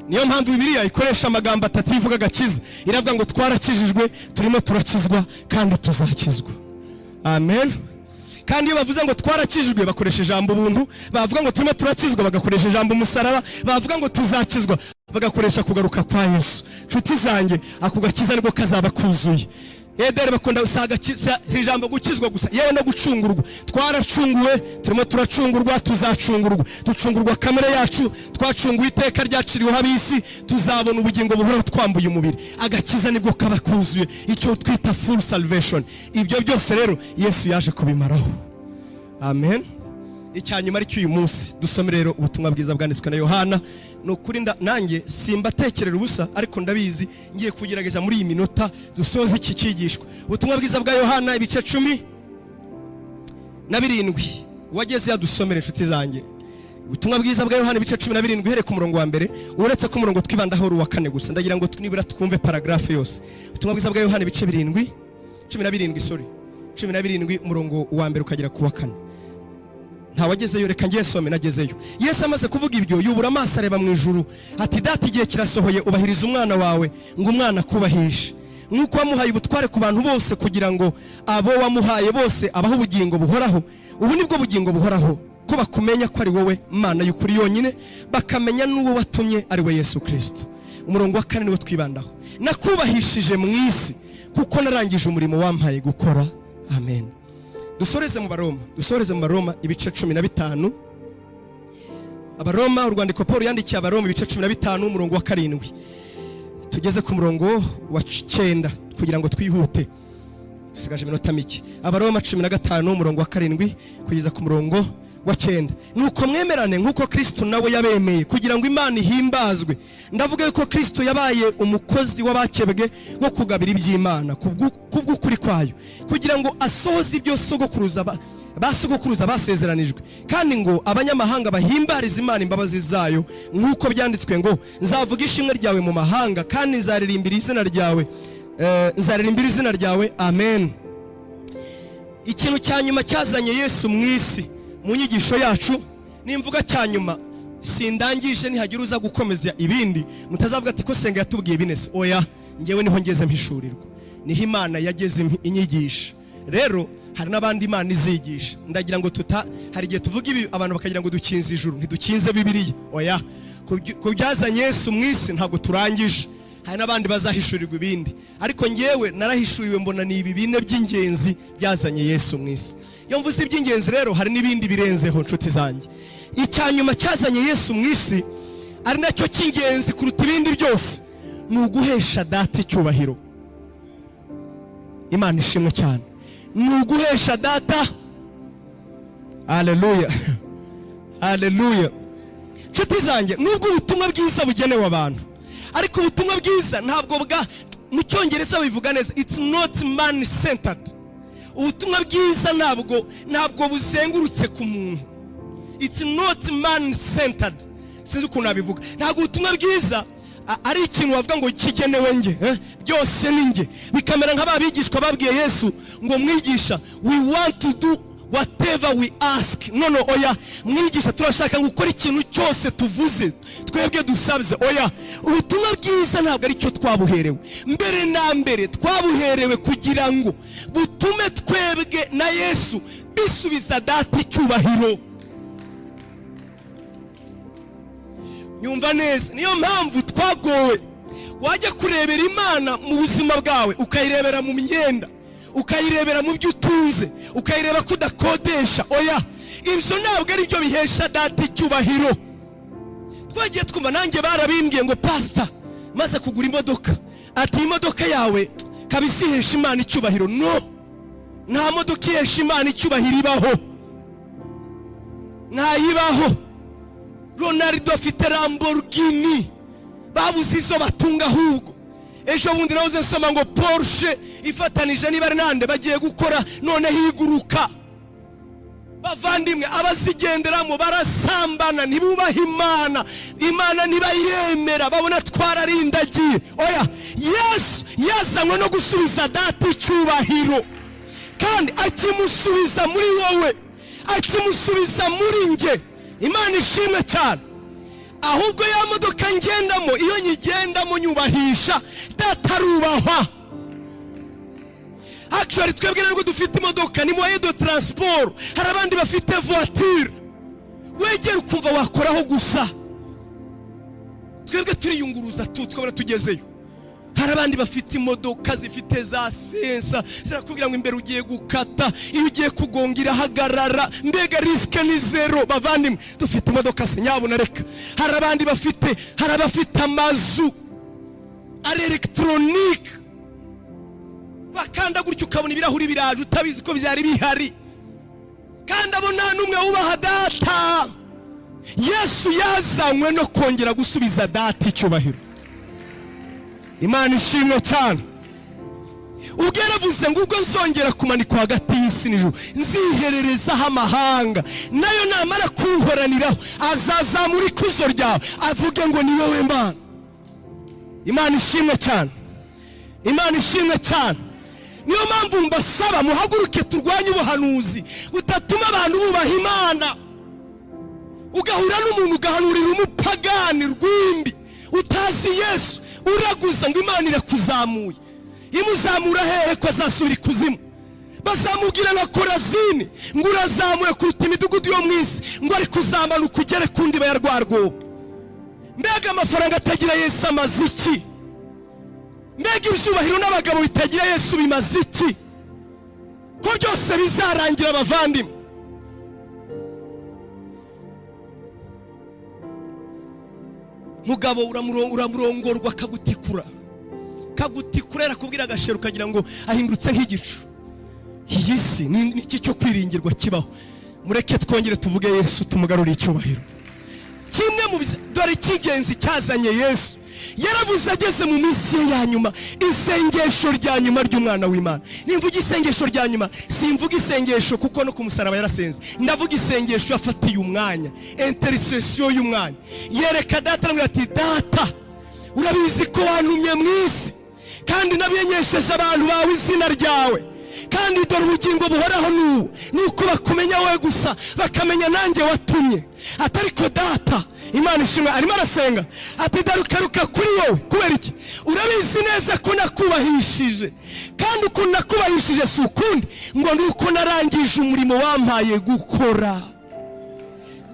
Niyo mpamvu Bibiliya ikoresha amagambo atatu ivuga agakiza. Iravuga ngo twarakijijwe, turimo turakizwa, kandi tuzakizwa. Amen. Kandi iyo bavuze ngo twarakijijwe, bakoresha ijambo ubuntu. Bavuga ngo turimo turakizwa, bagakoresha ijambo umusaraba. Bavuga ngo tuzakizwa, bagakoresha kugaruka kwa Yesu. Nshuti zanjye, ako gakiza nibwo kazaba kuzuye. Ederi bakunda si ijambo gukizwa gusa, yewe no gucungurwa. Twaracunguwe, turimo turacungurwa, tuzacungurwa. Ducungurwa kamere yacu, twacunguwe iteka ryaciriweho ab'isi, tuzabona ubugingo buhoraho twambuye umubiri. Agakiza nibwo kaba kuzuye, icyo twita full salvation. Ibyo byose rero Yesu yaje kubimaraho. Amen. Icya nyuma aricyo uyu munsi dusome rero, ubutumwa bwiza bwanditswe na Yohana. Ni ukuri nanjye simbatekerera ubusa, ariko ndabizi ngiye kugerageza muri iyi minota dusoze iki cyigishwa. Ubutumwa bwiza bwa Yohana, ibice 17. Wageze yadusomera, inshuti zanjye. Ubutumwa bwiza bwa Yohana, ibice 17, uhereye ku murongo wa mbere. Uretse ko umurongo twibandaho uri uwa kane gusa, ndagira ngo nibura twumve paragraphe yose. Ubutumwa bwiza bwa Yohana, ibice 7, 17, sorry, 17, umurongo wa mbere ukagera ku wa kane. Ntawagezeyo? Reka ngiye some, nagezeyo. Yesu amaze kuvuga ibyo, yubura amaso areba mu ijuru, ati: "Data, igihe kirasohoye, ubahiriza umwana wawe ngo umwana akubahishe, nk'uko wamuhaye ubutware ku bantu bose, kugira ngo abo wamuhaye bose abahe ubugingo buhoraho. Ubu nibwo bugingo buhoraho, ko bakumenya ko ari wowe Mana y'ukuri yonyine, bakamenya n'uwo watumye, ari we Yesu Kirisito." Umurongo wa kane niwo twibandaho: "Nakubahishije mu isi kuko narangije umurimo wampaye gukora." Amen. Dusoreze mu Baroma, dusoreze mu Baroma, ibice 15. Abaroma, urwandiko Paul yandikiye Abaroma, ibice 15, umurongo wa 7 tugeze ku murongo wa 9, kugira ngo twihute, dusigaje iminota mike. Abaroma 15, umurongo wa 7 kugeza ku murongo wa 9: "Nuko mwemerane nk'uko Kristo nawe yabemeye, kugira ngo Imana ihimbazwe. Ndavuga yuko Kristo yabaye umukozi w'abakebwe wo kugabira iby'Imana kubw'ukuri kwayo, kugira ngo asohoze ibyo sogokuruza ba sogokuruza basezeranijwe, kandi ngo abanyamahanga bahimbarize Imana imbabazi zayo, nk'uko byanditswe ngo: nzavuga ishimwe ryawe mu mahanga, kandi nzaririmbira izina ryawe, nzaririmbira izina ryawe." Amen. Ikintu cya nyuma cyazanye Yesu mu isi mu nyigisho yacu, nimvuga cya nyuma sindangije, nihagira uza gukomeza ibindi mutazavuga ati ko Senga yatubwiye binese. Oya, ngewe niho ngeze mpishurirwa, niho Imana yageze inyigisha. Rero hari n'abandi Imana izigisha. Ndagira ngo tuta hari igihe tuvuga ibi, abantu bakagira ngo dukinze ijuru. Ntidukinze Bibiliya, oya. Ku byazanye Yesu mu isi ntabwo turangije, hari n'abandi bazahishurirwa ibindi, ariko ngewe narahishuriwe, mbona ni ibi bine by'ingenzi byazanye Yesu mu isi. Iyo mvuze iby'ingenzi rero, hari n'ibindi birenzeho, nshuti zanjye. Icya nyuma cyazanye Yesu mu isi, ari nacyo cy'ingenzi kuruta ibindi byose, ni uguhesha Data icyubahiro. Imana ishimwe cyane. Ni uguhesha Data. Haleluya, haleluya. Nshuti zanjye, nubwo ubutumwa bwiza bugenewe abantu, ariko ubutumwa bwiza ntabwo bwa, mu Cyongereza bivuga neza, it's not man centered. Ubutumwa bwiza ntabwo buzengurutse ku muntu. It's not man centered, sinzi ukuntu nabivuga. Ntabwo ubutumwa bwiza ari ikintu wavuga ngo kigenewe nge, eh? Byose ni nge. Bikamera nka ba bigishwa babwiye Yesu ngo: "Mwigisha, we want to do whatever we ask." No, oya. "Mwigisha, turashaka gukora ikintu cyose tuvuze, twebwe dusabye." Oya, ubutumwa bwiza ntabwo ari cyo twabuherewe. Mbere na mbere twabuherewe kugira ngo butume twebwe na Yesu bisubiza Data icyubahiro. Nyumva neza, niyo mpamvu twagowe. Wajya kurebera Imana mu buzima bwawe, ukayirebera mu myenda, ukayirebera mu byo utunze, ukayireba ko udakodesha. Oya, ibyo ntabwo ari byo bihesha Data icyubahiro. Twagiye twumva, nanjye barabimbwiye ngo: "Pasita, maze kugura imodoka." Ati: "Imodoka yawe kabisa ihesha Imana icyubahiro." No, nta modoka ihesha Imana icyubahiro ibaho, ntayibaho. Ronaldo afite Lamborghini, babuze izo batunga ahubwo. Ejo bundi nahoze nsoma ngo Porsche ifatanije niba ari nande bagiye gukora noneho iguruka. Bavandimwe, abazigenderamo barasambana, ntibubaha Imana, Imana ntibayemera, babona twararindagiye. Oya, Yesu yazanywe no gusubiza Data icyubahiro, kandi akimusubiza muri wowe, akimusubiza muri nge. Imana ishimwe cyane. Ahubwo ya modoka ngendamo, iyo nyigendamo nyubahisha Data, arubahwa. Actually, twebwe ntabwo dufite imodoka, ni moyen de transport. Hari abandi bafite voiture, wegera ukumva wakoraho gusa. Twebwe turiyunguruza tu, tukabona tugezeyo. Hari abandi bafite imodoka zifite za sensor, zirakubwira ngo imbere ugiye gukata, iyo ugiye kugonga irahagarara, mbega risque ni zéro. Bavandimwe, dufite imodoka se? Nyabuna reka. Hari abandi bafite, hari abafite amazu ari électronique, bakanda gutyo ukabona ibirahuri biraje, utabizi ko byari bihari. Kandi abo nta n'umwe wubaha Data. Yesu yazanywe no kongera gusubiza Data icyubahiro. Imana ishimwe cyane. Ubwo yaravuze ngo: "Ubwo nzongera kumanikwa hagati y'isi n'ijuru, nzihererezaho amahanga, nayo namara kunkoraniraho azazamura ikuzo ryawe, avuge ngo ni wowe Mana." Imana ishimwe cyane, Imana ishimwe cyane. Niyo mpamvu mbasaba, muhaguruke turwanye ubuhanuzi butatuma abantu bubaha Imana. Ugahura n'umuntu, ugahanurira umupagani rwimbi utazi Yesu, uraguza ngo Imana irakuzamuye. Imuzamura hehe ko azasubira ikuzimu? Bazamubwira nka Korazini ngo urazamuye kuruta imidugudu yo mu isi, ngo ariko uzamanuka ugere ku ndiba ya rwa rwobo. Mbega amafaranga atagira Yesu amaze iki? Mbega ibyubahiro n'abagabo bitagira Yesu bimaze iki, ko byose bizarangira? Abavandimwe, mugabo uramurongorwa akagutikura, kagutikura, yarakubwira agashera ukagira ngo ahindutse nk'igicu. Iyi si ni iki cyo kwiringirwa kibaho? Mureke twongere tuvuge Yesu, tumugarure icyubahiro. Kimwe mu dore icy'ingenzi cyazanye Yesu, yaravuze ageze mu minsi ye ya nyuma, isengesho rya nyuma ry'umwana w'Imana. Nimvuga isengesho rya nyuma, simvuga isengesho kuko no ku musaraba yarasenze. Ndavuga isengesho yafatiye umwanya, intercession y'umwanya, yereka Data, aramubwira ati: "Data, urabizi ko wantumye mu isi, kandi nabimenyesheje abantu bawe izina ryawe. Kandi dore ubugingo buhoraho n'ubu, ni uko bakumenya wowe gusa, bakamenya nanjye watumye." Atariko Data, Imana ishimwe, arimo arasenga ati: "Darukaruka kuri wowe." Kubera iki? "Urabizi neza ko nakubahishije, kandi ukuntu nakubahishije si ukundi, ngo ni uko narangije umurimo wampaye gukora."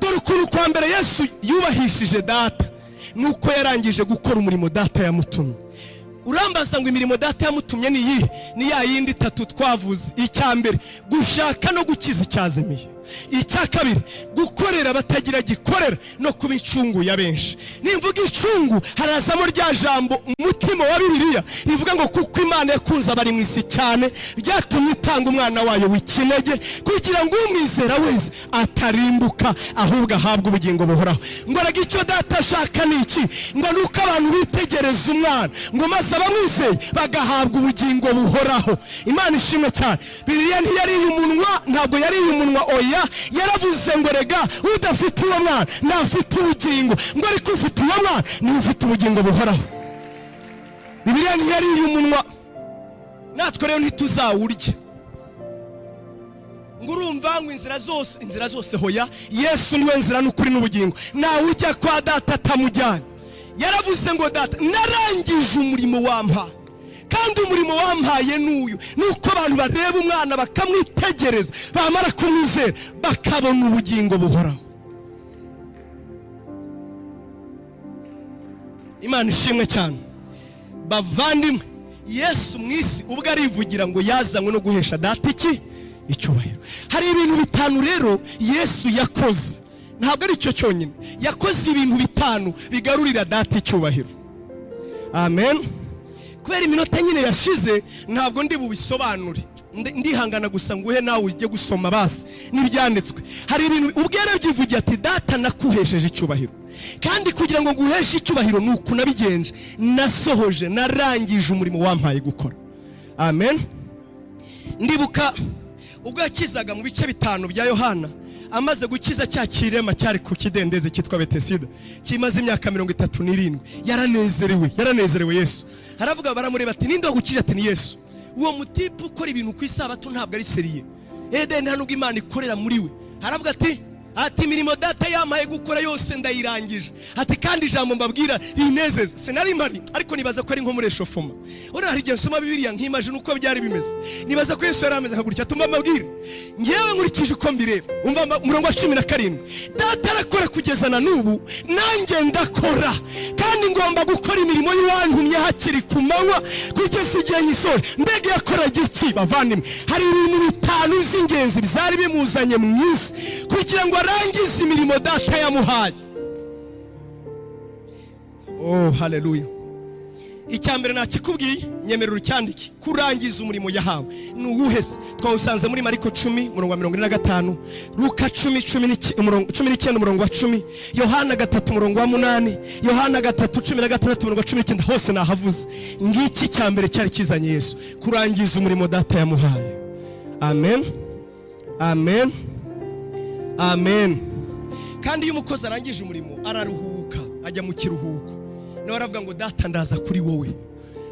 Dore ukuntu kwa mbere Yesu yubahishije Data, ni uko yarangije gukora umurimo Data yamutumye. Urambaza ngo imirimo Data yamutumye ni iyihe? Ni ya yindi itatu twavuze. Icya mbere, gushaka no gukiza icyazimiye. Icya kabiri, gukorera abatagira gikorera, no kuba incungu ya benshi. Nimvuga incungu, harazamo rya jambo umutima wa Bibiliya rivuga ngo: "Kuko Imana yakunze abari mu isi cyane, byatumye itanga umwana wayo w'ikinege, kugira ngo umwizera wese atarimbuka, ahubwo ahabwe ubugingo buhoraho." Ngo araga icyo Data ashaka ni iki? Ngo ni uko abantu bitegereza umwana, ngo maze abamwizeye bagahabwa ubugingo buhoraho. Imana ishimwe cyane. Bibiliya ntiyariye umunwa, ntabwo yariye umunwa, oya. Yaravuze ngo: "Rega udafite uwo mwana ntafite ubugingo," ngo ariko ufite uwo mwana niwe ufite ubugingo buhoraho. Bibiliya ntiyariye umunwa, natwe rero ntituzawurya. Ngo urumva ngo inzira zose, inzira zose, hoya. Yesu niwe nzira n'ukuri n'ubugingo, ntawe ujya kwa Data atamujyanye. Yaravuze ngo: "Data, narangije umurimo wampaye, kandi umurimo wampaye n'uyu, ni uko abantu bareba umwana bakamwitegereza, bamara kumwizera bakabona ubugingo buhoraho." Imana ishimwe cyane. Bavandimwe, Yesu mu isi ubwo arivugira ngo yazanywe no guhesha Data iki? Icyubahiro. Hari ibintu bitanu rero Yesu yakoze, ntabwo ari cyo cyonyine. Yakoze ibintu bitanu bigarurira Data icyubahiro. Amen. Kubera iminota nyine yashize, ntabwo ndi bubisobanure. Ndihangana gusa nguhe nawe ujye gusoma basi n'ibyanditswe. Hari ibintu ubwo yarabyivugiye ati: "Data, nakuhesheje icyubahiro, kandi kugira ngo nguheshe icyubahiro ni uku nabigenje: nasohoje, narangije umurimo wampaye gukora." Amen. Ndibuka ubwo yakizaga mu bice 5 bya Yohana, amaze gukiza cya kirema cyari ku kidendezi cyitwa Betesida kimaze imyaka 37, yaranezerewe, yaranezerewe. Yesu aravuga, baramureba ati: "Ninde wagukije?" Ati: "Ni Yesu." Uwo mutipe ukora ibintu ku isabato ntabwo ari sérieux, ede nta nubwo Imana ikorera muri we. Aravuga ati: "Imirimo Data yampaye gukora yose ndayirangije." Ati: "Kandi ijambo mbabwira rinezeza." Sinari mpari, ariko nibaza ko ari nko muri échauffement. Uriya hari igihe nsoma Bibiliya nkimajina uko byari bimeze. Nibaza ko Yesu yari ameze nka gutya: "Tumva mbabwire, ngewe nkurikije uko mbireba." Umva umurongo wa 17: "Data arakora kugeza na n'ubu, nanjye ndakora, kandi ngomba gukora imirimo y'uwantumye hakiri ku manywa kugeza igihe nyisoje." Mbega yakoraga iki? Bavandimwe, hari ibintu bitanu by'ingenzi byari bimuzanye mu isi, kugira ngo arangize imirimo Data yamuhaye. Oh, haleluya! Icya mbere nakikubwiye, nyemerera ucyandike: kurangiza umurimo yahawe. Ni uwuhe se? Twawusanze muri Mariko 10, umurongo wa 45, Luka 10, 19, umurongo wa 10, Yohana 3, umurongo wa 8, Yohana 3, 16, umurongo wa 19. Hose nahavuze. Ngiki cya mbere cyari kizanye Yesu: kurangiza umurimo Data yamuhaye. Amen, amen, amen. Kandi iyo umukozi arangije umurimo araruhuka, ajya mu kiruhuko. Nawe aravuga ngo: "Data, ndaza kuri wowe,"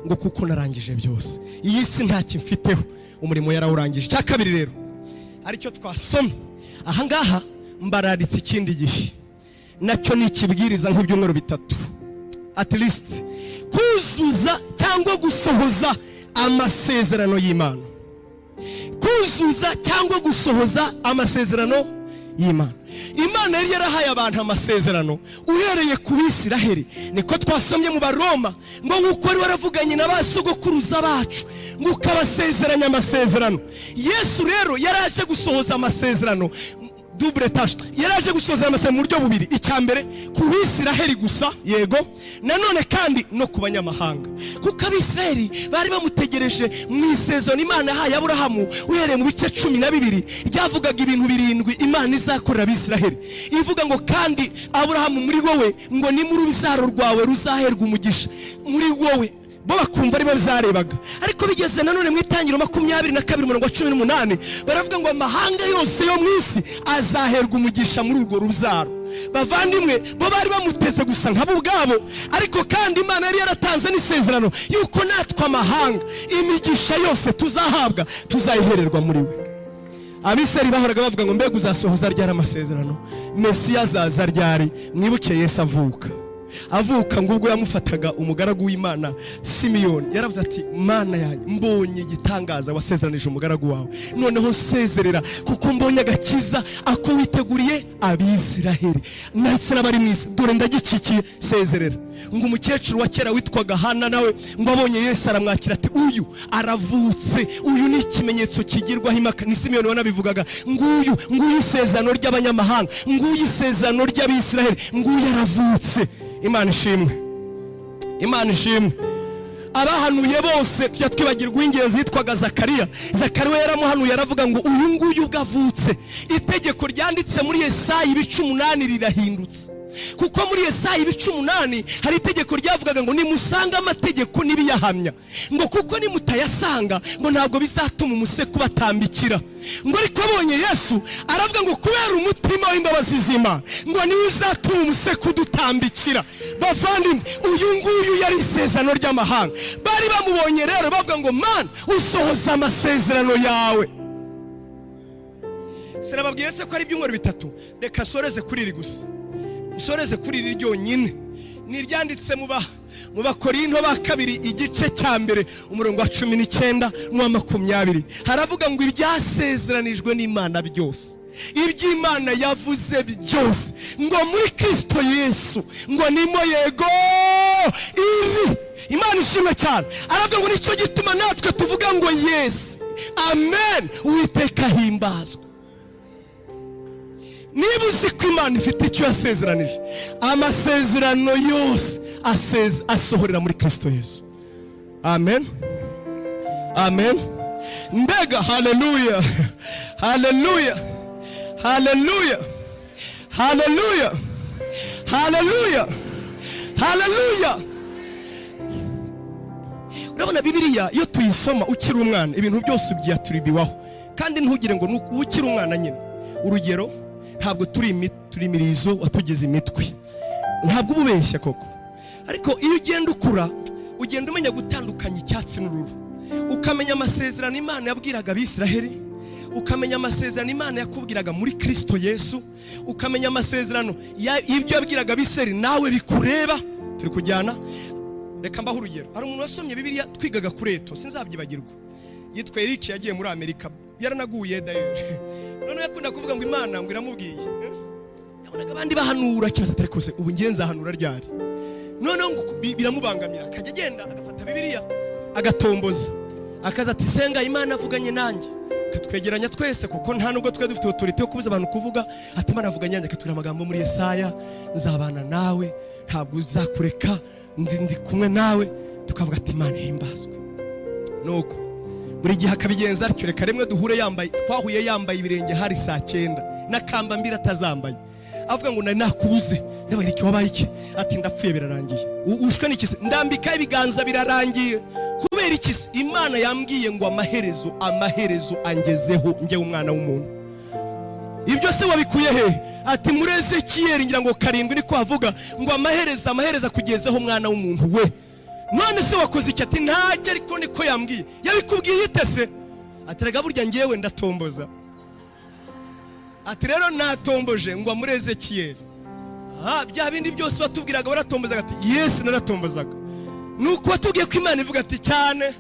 ngo kuko narangije byose, iyi si ntacyo mfiteho. Umurimo yarawurangije. Icya kabiri rero, aricyo twasomye ahangaha, mbararitse ikindi gihe, nacyo ni ikibwiriza nk'ibyumweru 3 at least: kuzuza cyangwa gusohoza amasezerano y'Imana. Kuzuza cyangwa gusohoza amasezerano y'Imana. Imana yari yarahaye abantu amasezerano uhereye ku Bisiraheli. Niko twasomye mu Baroma ngo: "Nk'uko wari waravuganye na ba sogokuruza bacu, ngo ukabasezeranya amasezerano." Yesu rero yari aje gusohoza amasezerano, double tâche. Yari aje gusohoza amasezerano mu buryo bubiri: icya mbere, ku Bisiraheli gusa, yego, nanone kandi no ku banyamahanga, kuko Abisiraheli bari bamutegereje mu isezerano Imana yahaye Aburahamu. Uhereye mu bice 12, ryavugaga ibintu birindwi Imana izakorera Abisiraheli, ivuga ngo: "Kandi Aburahamu, muri wowe, ngo ni muri urubyaro rwawe ruzaherwa umugisha, muri wowe." Bo bakumva aribo byarebaga, ariko bigeze nanone mu Itangiro 22, umurongo wa 18, baravuga ngo amahanga yose yo mu isi azaherwa umugisha muri urwo rubyaro. Bavandimwe, bo bari bamuteze gusa nk'abo ubwabo, ariko kandi Imana yari yaratanze n'isezerano yuko natwe amahanga imigisha yose tuzahabwa tuzayihererwa muri we. Abisirayeli bahoraga bavuga ngo: "Mbega uzasohoza ryari amasezerano? Mesiya azaza ryari?" Mwibuke Yesu avuka, avuka ngo ubwo yamufataga umugaragu w'Imana Simiyoni yaravuze ati: "Mana yanjye, mbonye igitangaza wasezeranije umugaragu wawe. Noneho sezerera, kuko mbonye agakiza ako witeguriye Abisiraheli ndetse n'abari mu isi. Dore ndagikikiye, sezerera." Ngo umukecuru wa kera witwaga Hana nawe ngo abonye Yesu aramwakira, ati: "Uyu aravutse, uyu ni ikimenyetso kigirwaho impaka." Ni Simiyoni wanabivugaga: "Nguyu, nguyu isezerano ry'abanyamahanga, nguyu isezerano ry'Abisiraheli, nguyu aravutse." Imana ishimwe, Imana ishimwe. Abahanuye bose tujya twibagirwa uw'ingenzi yitwaga Zakariya. Zakariya yaramuhanuye, aravuga ngo: "Uyu nguyu ubwo avutse, itegeko ryanditse muri Yesaya ibice 8 rirahindutse." Kuko muri Yesaya ibice 8 hari itegeko ryavugaga ngo: "Nimusanga amategeko n'ibiyahamya," ngo kuko nimutayasanga, ngo ntabwo bizatuma umuseke ubatambikira. Ngo ariko abonye Yesu aravuga ngo: "Kubera umutima w'imbabazi z'Imana," ngo niwe uzatuma umuseke udutambikira. Bavandimwe, uyu nguyu yari isezerano ry'amahanga. Bari bamubonye rero bavuga ngo: "Mana, usohoza amasezerano yawe." Sinababwiye se ko ari ibyumweru 3? Reka nsoreze kuri iri gusa, nsoreze kuri iri ryonyine. Ni iryanditse mu Mu Bakorinto ba kabiri, igice cya mbere, umurongo wa 19 n'uwa 20, haravuga ngo ibyasezeranijwe n'Imana byose, iby'Imana yavuze byose, ngo muri Kirisito Yesu ngo nimo yego iri. Imana ishimwe cyane. Aravuga ngo nicyo gituma natwe tuvuga ngo yes, amen, Uwiteka ahimbazwa. Niba uzi ko Imana ifite icyo yasezeranije, amasezerano yose asohorera muri Kirisito Yesu. Amen, amen. Mbega haleluya, haleluya, haleluya, haleluya, haleluya, haleluya! Urabona, Bibiliya iyo tuyisoma ukiri umwana, ibintu byose ubyaturibiwaho, kandi ntugire ngo ni ukiri umwana nyine. Urugero, ntabwo turi imirizo, watugize imitwe, ntabwo uba ubeshya koko. Ariko iyo ugenda ukura, ugenda umenya gutandukanya icyatsi n'ururu, ukamenya amasezerano Imana yabwiraga Abisiraheli, ukamenya amasezerano Imana yakubwiraga muri Kirisito Yesu, ukamenya amasezerano y'ibyo yabwiraga Abisiraheli nawe bikureba. Turi kujyana? Reka mbaho urugero. Hari umuntu wasomye Bibiliya twigaga kuri eto, sinzabyibagirwa, yitwa Eric. Yagiye muri Amerika, yaranaguye dayeri. Noneho yakunda kuvuga ngo Imana ngo iramubwiye. Yabonaga abandi bahanura, kibazo atari kose, ubu ngiye nzahanura ryari? Noneho ngo biramubangamira, akajya agenda agafata Bibiliya agatomboza, akaza ati: "Senga, Imana avuganye nanjye." Akatwegeranya twese, kuko nta nubwo twari dufite autorité yo kubuza abantu kuvuga. Ati: "Imana avuganye nanjye," akatubwira amagambo muri Yesaya: "Nzabana nawe, ntabwo uzakureka, ndi kumwe nawe." Tukavuga ati: "Imana ihimbazwe." Nuko buri gihe akabigenza atyo. Reka rimwe duhure yambaye, twahuye yambaye ibirenge, hari saa 9, n'akambambiri atazambaye, avuga ngo: "Nari nakubuze." Ndabaga: "Iki wabaye iki?" Ati: "Ndapfuye, birarangiye." "Ushwe n'iki se?" "Ndambika ibiganza, birarangiye." "Kubera iki se?" "Imana yambwiye ngo amaherezo angezeho njyewe umwana w'umuntu." "Ibyo se wabikuye he?" Ati: "Muri Ezekiyeli, ngira ngo 7, niko havuga ngo amaherezo akugezeho, mwana w'umuntu we." "None se wakoze iki?" Ati: "Ntacyo, ariko niko yambwiye." "Yabikubwiye ite se?" Ati: "Rega burya ngewe ndatomboza." Ati: "Rero natomboje ngo muri Ezekiyeli." Aha bya bindi byose watubwiraga waratombozaga? Ati: "Yes, naratombozaga." Nuko watubwiye ko Imana ivuga ati cyane,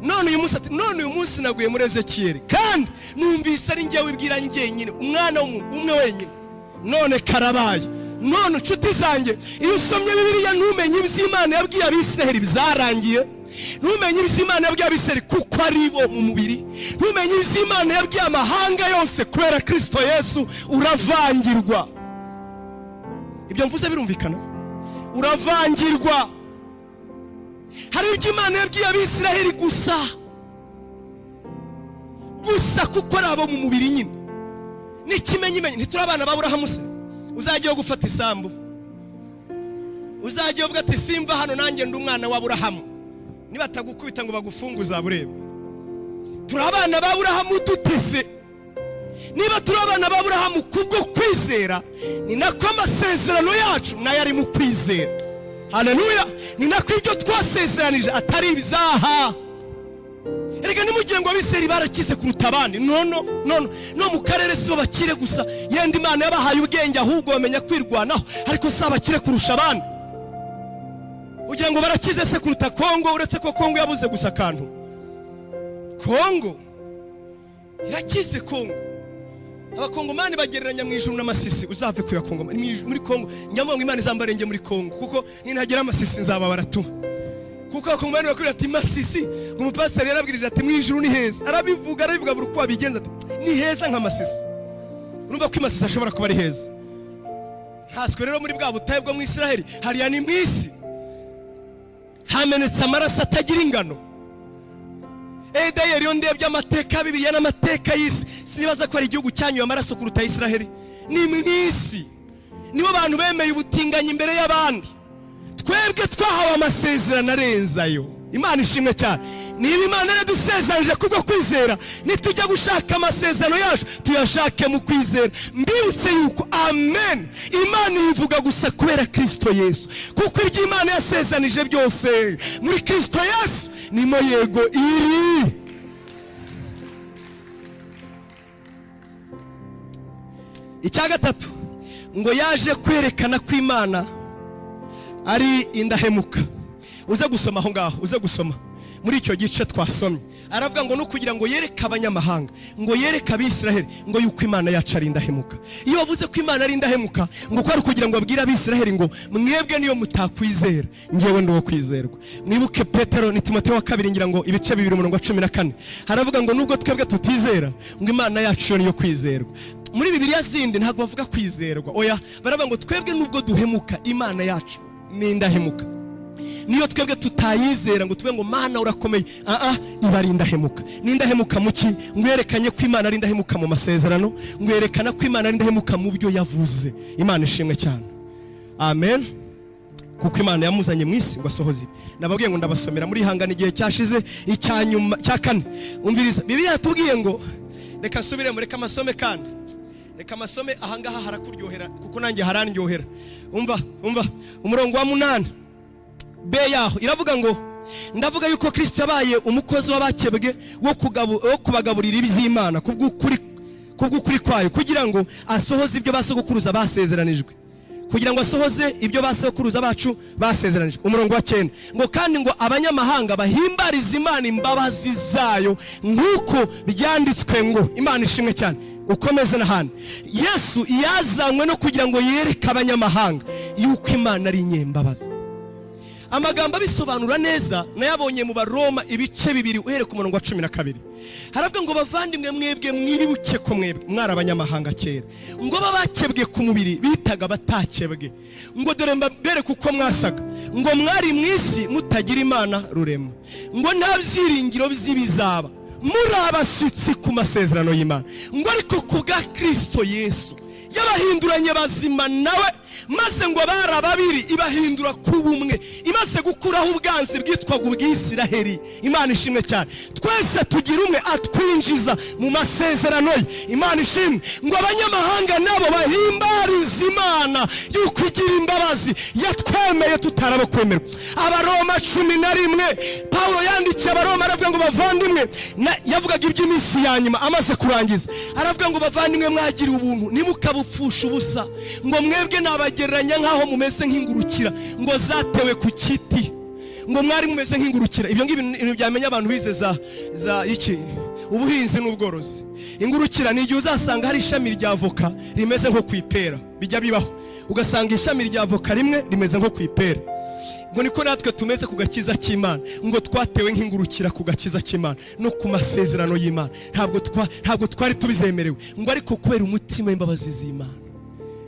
none uyu munsi, ati: "None uyu munsi naguye muri Ezekiyeli, kandi numvise ari njyewe wibwira njyenyine, umwana w'umuntu umwe wenyine. None karabaye." None inshuti zanjye, iyo usomye Bibiliya ntumenye iby'Imana yabwiye Abisiraheli byarangiye, ntumenye iby'Imana yabwiye Abisiraheli kuko ari bo mu mubiri, ntumenye iby'Imana yabwiye amahanga yose kubera Kirisito Yesu, uravangirwa. Ibyo mvuze birumvikana? Uravangirwa. Hari ibyo Imana yabwiye Abisiraheli gusa gusa kuko ari abo mu mubiri nyine. N'ikimenyimenyi, ntituri abana ba Aburahamu se? Uzajya gufata isambu, uzajya uvuga ati: "Simva hano, nanjye ndi umwana wa Aburahamu." Nibatagukubita ngo bagufunge, uzaba ureba. Turi abana ba Aburahamu dutese? Niba turi abana ba Aburahamu kubwo kwizera, ni nako amasezerano yacu nayo ari mu kwizera. Haleluya! Ni nako ibyo twasezeranije atari ibyaha. Erega nimugire ngo Abiseri barakize kuruta abandi. No, no, no, no mu karere si bo bakire gusa. Yenda Imana yabahaye ubwenge, ahubwo bamenya kwirwanaho, ariko si abakire kurusha abandi. Ugira ngo barakize se kuruta Kongo? Uretse ko Kongo yabuze gusa akantu. Kongo irakize. Kongo, Abakongomani bagereranya mu ijuru n'Amasisi. Uzave ku Bakongomani muri Kongo. Njya ngo Imana izambarenge muri Kongo, kuko ninagera Amasisi nzababara tu, kuko Abakongomani bakubwira ati: "Masisi." Ngo umupasiteri yarabwirije ati: "Mu ijuru ni heza." Arabivuga, arabivuga buri uko wabigenza, ati: "Ni heza nka Masisi." Urumva ko Imasisi ashobora kuba ari heza. Ntaswe rero muri bwa butayu bwo mu Isiraheli, hariya ni mu isi, hamenetse amaraso atagira ingano. Edayeri, iyo ndebye amateka ya Bibiliya n'amateka y'isi, sinibaza ko ari igihugu cyanyuye amaraso kuruta Isiraheli. Ni mu isi nibo bantu bemeye ubutinganyi imbere y'abandi. Twebwe twahawe amasezerano arenze ayo. Imana ishimwe cyane. Niba Imana yaradusezeranyije kubwo kwizera, nitujya gushaka amasezerano yacu, tuyashake mu kwizera. Mbibutse yuko amen Imana ivuga gusa kubera Kirisito Yesu, kuko ibyo Imana yasezeranije byose muri Kirisito Yesu nimo yego iri. Icya gatatu, ngo yaje kwerekana ko Imana ari indahemuka. Uze gusoma aho ngaho, uze gusoma muri icyo gice twasomye. Aravuga ngo no kugira ngo yereke abanyamahanga, ngo yereke Abisiraheli ngo yuko Imana yacu ari indahemuka. Iyo bavuze ko Imana ari indahemuka, ngo ko ari ukugira ngo babwire Abisiraheli ngo mwebwe niyo mutakwizera, ngewe ndi uwo kwizerwa. Mwibuke Petero, ni Timoteyo wa kabiri ngira ngo, ibice 2, umurongo wa 14, haravuga ngo nubwo twebwe tutizera, ngo Imana yacu yo niyo kwizerwa. Muri Bibiliya zindi ntabwo bavuga kwizerwa, oya, baravuga ngo twebwe nubwo duhemuka, Imana yacu ni indahemuka. Niyo twebwe tutayizera ngo tuve ngo Mana urakomeye, aa iba ari indahemuka. Ni indahemuka muki? Ngo yerekanye ko Imana ari indahemuka mu masezerano, ngo yerekana ko Imana ari indahemuka mu byo yavuze. Imana ishimwe cyane, amen. Kuko Imana yamuzanye mu isi ngo asohoze ibi. Nababwiye ngo ndabasomera muri hangana, igihe cyashize. Icya nyuma, cya kane, umviriza, Bibiliya yatubwiye ngo, reka nsubiremo, reka amasome, kandi reka amasome ahangaha harakuryohera kuko nanjye harandyohera. Umva, umva umurongo wa 8 b yaho, iravuga ngo ndavuga yuko Kristo yabaye umukozi w'abakebwe wo kubagaburira iby'Imana kubw'ukuri kwayo, kugira ngo asohoze ibyo basogokuruza basezeranijwe, kugira ngo asohoze ibyo basokuruza bacu basezeranijwe. Umurongo wa 9 ngo kandi ngo abanyamahanga bahimbarize Imana imbabazi zayo, nk'uko byanditswe ngo. Imana ishimwe cyane. Ukomeze n'ahandi. Yesu yazanywe no kugira ngo yereke abanyamahanga yuko Imana ari inyembabazi. Amagambo abisobanura neza nayabonye mu Baroma, ibice 2, uhereye ku murongo wa 12. Haravuga ngo bavandimwe, mwebwe mwibuke ko mwebwe mwari abanyamahanga kera, ngo babakebwe ku mubiri bitaga batakebwe, ngo dore mbereke uko mwasaga, ngo mwari mu isi mutagira Imana rurema, ngo nta byiringiro by'ibizaba, muri abashyitsi ku masezerano y'Imana, ngo ariko ku bwa Kirisito Yesu yabahinduranye bazima nawe, maze ngo bari ababiri ibahindura ku bumwe, imaze gukuraho ubwanzi bwitwaga ubwisiraheli. Imana ishimwe cyane. Twese tugira umwe atwinjiza mu masezerano ye. Imana ishimwe. Ngo abanyamahanga nabo bahimbarize Imana yuko igira imbabazi, yatwemeye tutaraba kwemerwa. Abaroma 11, Pawulo yandikiye Abaroma, aravuga ngo bavandimwe, yavugaga iby'iminsi ya nyuma. Amaze kurangiza aravuga ngo bavandimwe, mwagiriwe ubuntu, ntimukabupfushe ubusa, ngo mwebwe nabagereranya nk'aho mumeze nk'ingurukira ngo zatewe ku giti, ngo mwari mumeze nk'ingurukira. Ibyo ngibyo ni ibintu byamenya abantu bize za iki, ubuhinzi n'ubworozi. Ingurukira ni igihe uzasanga hari ishami rya avoka rimeze nko ku ipera. Bijya bibaho ugasanga ishami rya avoka rimwe rimeze nko ku ipera. Ngo niko natwe tumeze ku gakiza k'Imana, ngo twatewe nk'ingurukira ku gakiza k'Imana no ku masezerano y'Imana. Ntabwo twari tubizemerewe, ngo ariko kubera umutima w'imbabazi z'Imana.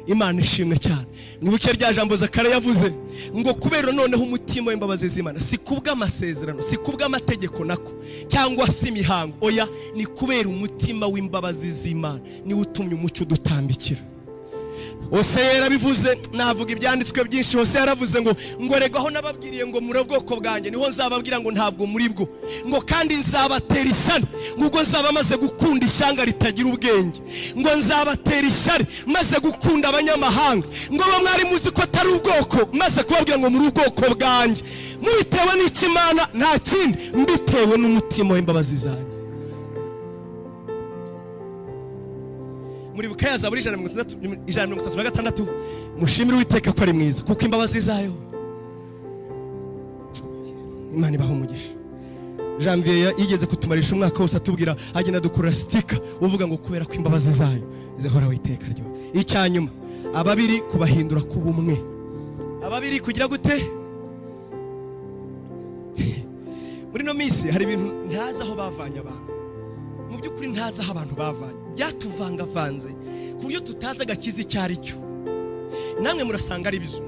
Imana ishimwe cyane. Mwibuke rya jambo Zakara yavuze ngo kubera noneho umutima w'imbabazi z'Imana, si kubw'amasezerano, si kubw'amategeko nako cyangwa se imihango, oya, ni kubera umutima w'imbabazi z'Imana niwe utumye umucyo udutambikira. Hose yarabivuze, navuga ibyanditswe byinshi. Hose yaravuze ngo rega aho nababwiriye ngo muri ubwoko bwanjye, niho nzababwira ngo ntabwo muri bwo, ngo kandi nzabatera ishyari, ngo ubwo nzaba maze gukunda ishyanga ritagira ubwenge, ngo nzabatera ishyari maze gukunda abanyamahanga, ngo bo mwari muzi ko atari ubwoko, maze kubabwira ngo muri ubwoko bwanjye. Mubitewe n'ikimana, nta kindi, mbitewe n'umutima w'imbabazi zanjye. Muribuka ya Zaburi 136? Mushimire Uwiteka ko ari mwiza, kuko imbabazi zayo. Imana ibaha umugisha. Janvier yigeze kutumarisha umwaka wose atubwira, agenda dukurura sticker uvuga ngo kubera ko imbabazi zayo zihoraho iteka ryose. Icya nyuma, ababiri kubahindura kuba umwe. Ababiri kugira gute? Muri ino minsi hari ibintu ntazi aho bavanye abantu. Mu by'ukuri ntazi aho abantu bavanye, byatuvangavanze ku buryo tutazi agakiza icyo ari cyo. Namwe murasanga ari bizo.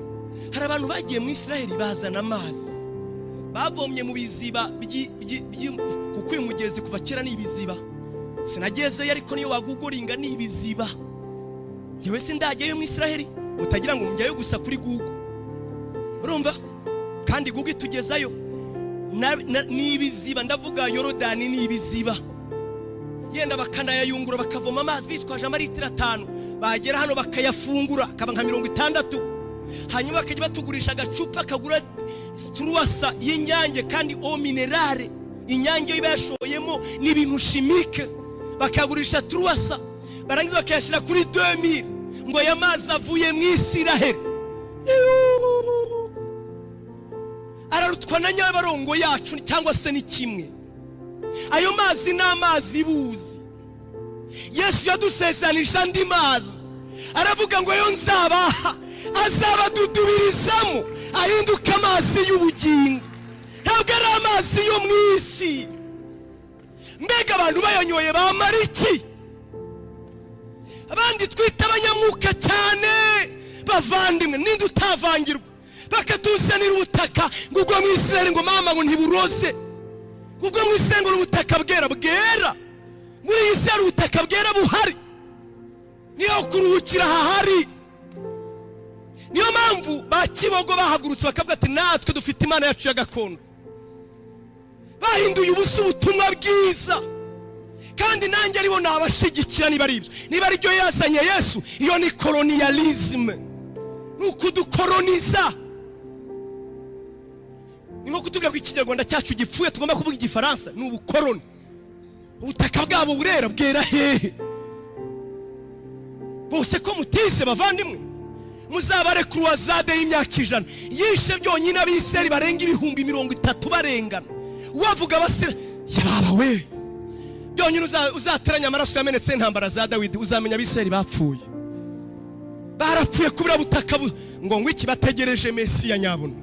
Hari abantu bagiye mu Isiraheli bazana amazi bavomye mu biziba, kuko uyu mugezi kuva kera ni ibiziba. Sinagezeyo, ariko niyo wagugoringa ni ibiziba. Njyewe sindajyayo mu Isiraheli, mutagira ngo njyayo gusa kuri Google. Urumva kandi Google itugezayo. Ni ibiziba, ndavuga Yorodani ni ibiziba. Yenda bakanayayungura, bakavoma amazi bitwaje amaritiro 5, bagera hano bakayafungura akaba nka 60, hanyuma bakajya batugurisha agacupa kagura turuwasa y'Inyange, kandi eau minérale Inyange iba yashoyemo n'ibintu chimique, bakayagurisha turuwasa, barangiza bakayashyira kuri 2000, ngo aya mazi avuye mu Isiraheli. Ararutwa na Nyabarongo yacu, cyangwa se ni kimwe. Ayo mazi ni amazi buzi. Yesu yadusezeranije andi mazi, aravuga ngo yo nzabaha azabadudubirizamo ahinduka amazi y'ubugingo. Ntabwo ari amazi yo mu isi. Mbega abantu bayanyoye bamara iki? Abandi twita abanyamwuka cyane, bavandimwe, ninde utavangirwa bakatuzanira ubutaka ngo ubwo mu Israel, ngo mama, ngo ntiburoze, ngo ubwo mu Israel, ngo ni ubutaka bwera bwera? Muri iyi si hari ubutaka bwera buhari? Niyo kuruhukira hahari. Niyo mpamvu ba Kibogo bahagurutse bakavuga ati: "Natwe dufite Imana yacu ya gakondo." Bahinduye ubusa ubutumwa bwiza, kandi nanjye aribo nabashyigikira. Niba ari ibyo, niba ari byo yazanye Yesu, iyo ni colonialisme, ni ukudukoroniza. Ni nko kutubwira ko Ikinyarwanda cyacu gipfuye, tugomba kuvuga Igifaransa. Ni ubukoroni. Ubutaka bwabo burera, bwera hehe? Bose ko mutise, bavandimwe, muzabare croisade y'imyaka 100 yishe byonyine Abiseri barenga 30,000 barengana. Wavuga abasira yababa we byonyine, uzateranya amaraso yamenetse intambara za Dawidi, uzamenya Abiseri bapfuye. Barapfuye kubura butaka ngo iki? Bategereje Mesiya nyabuna.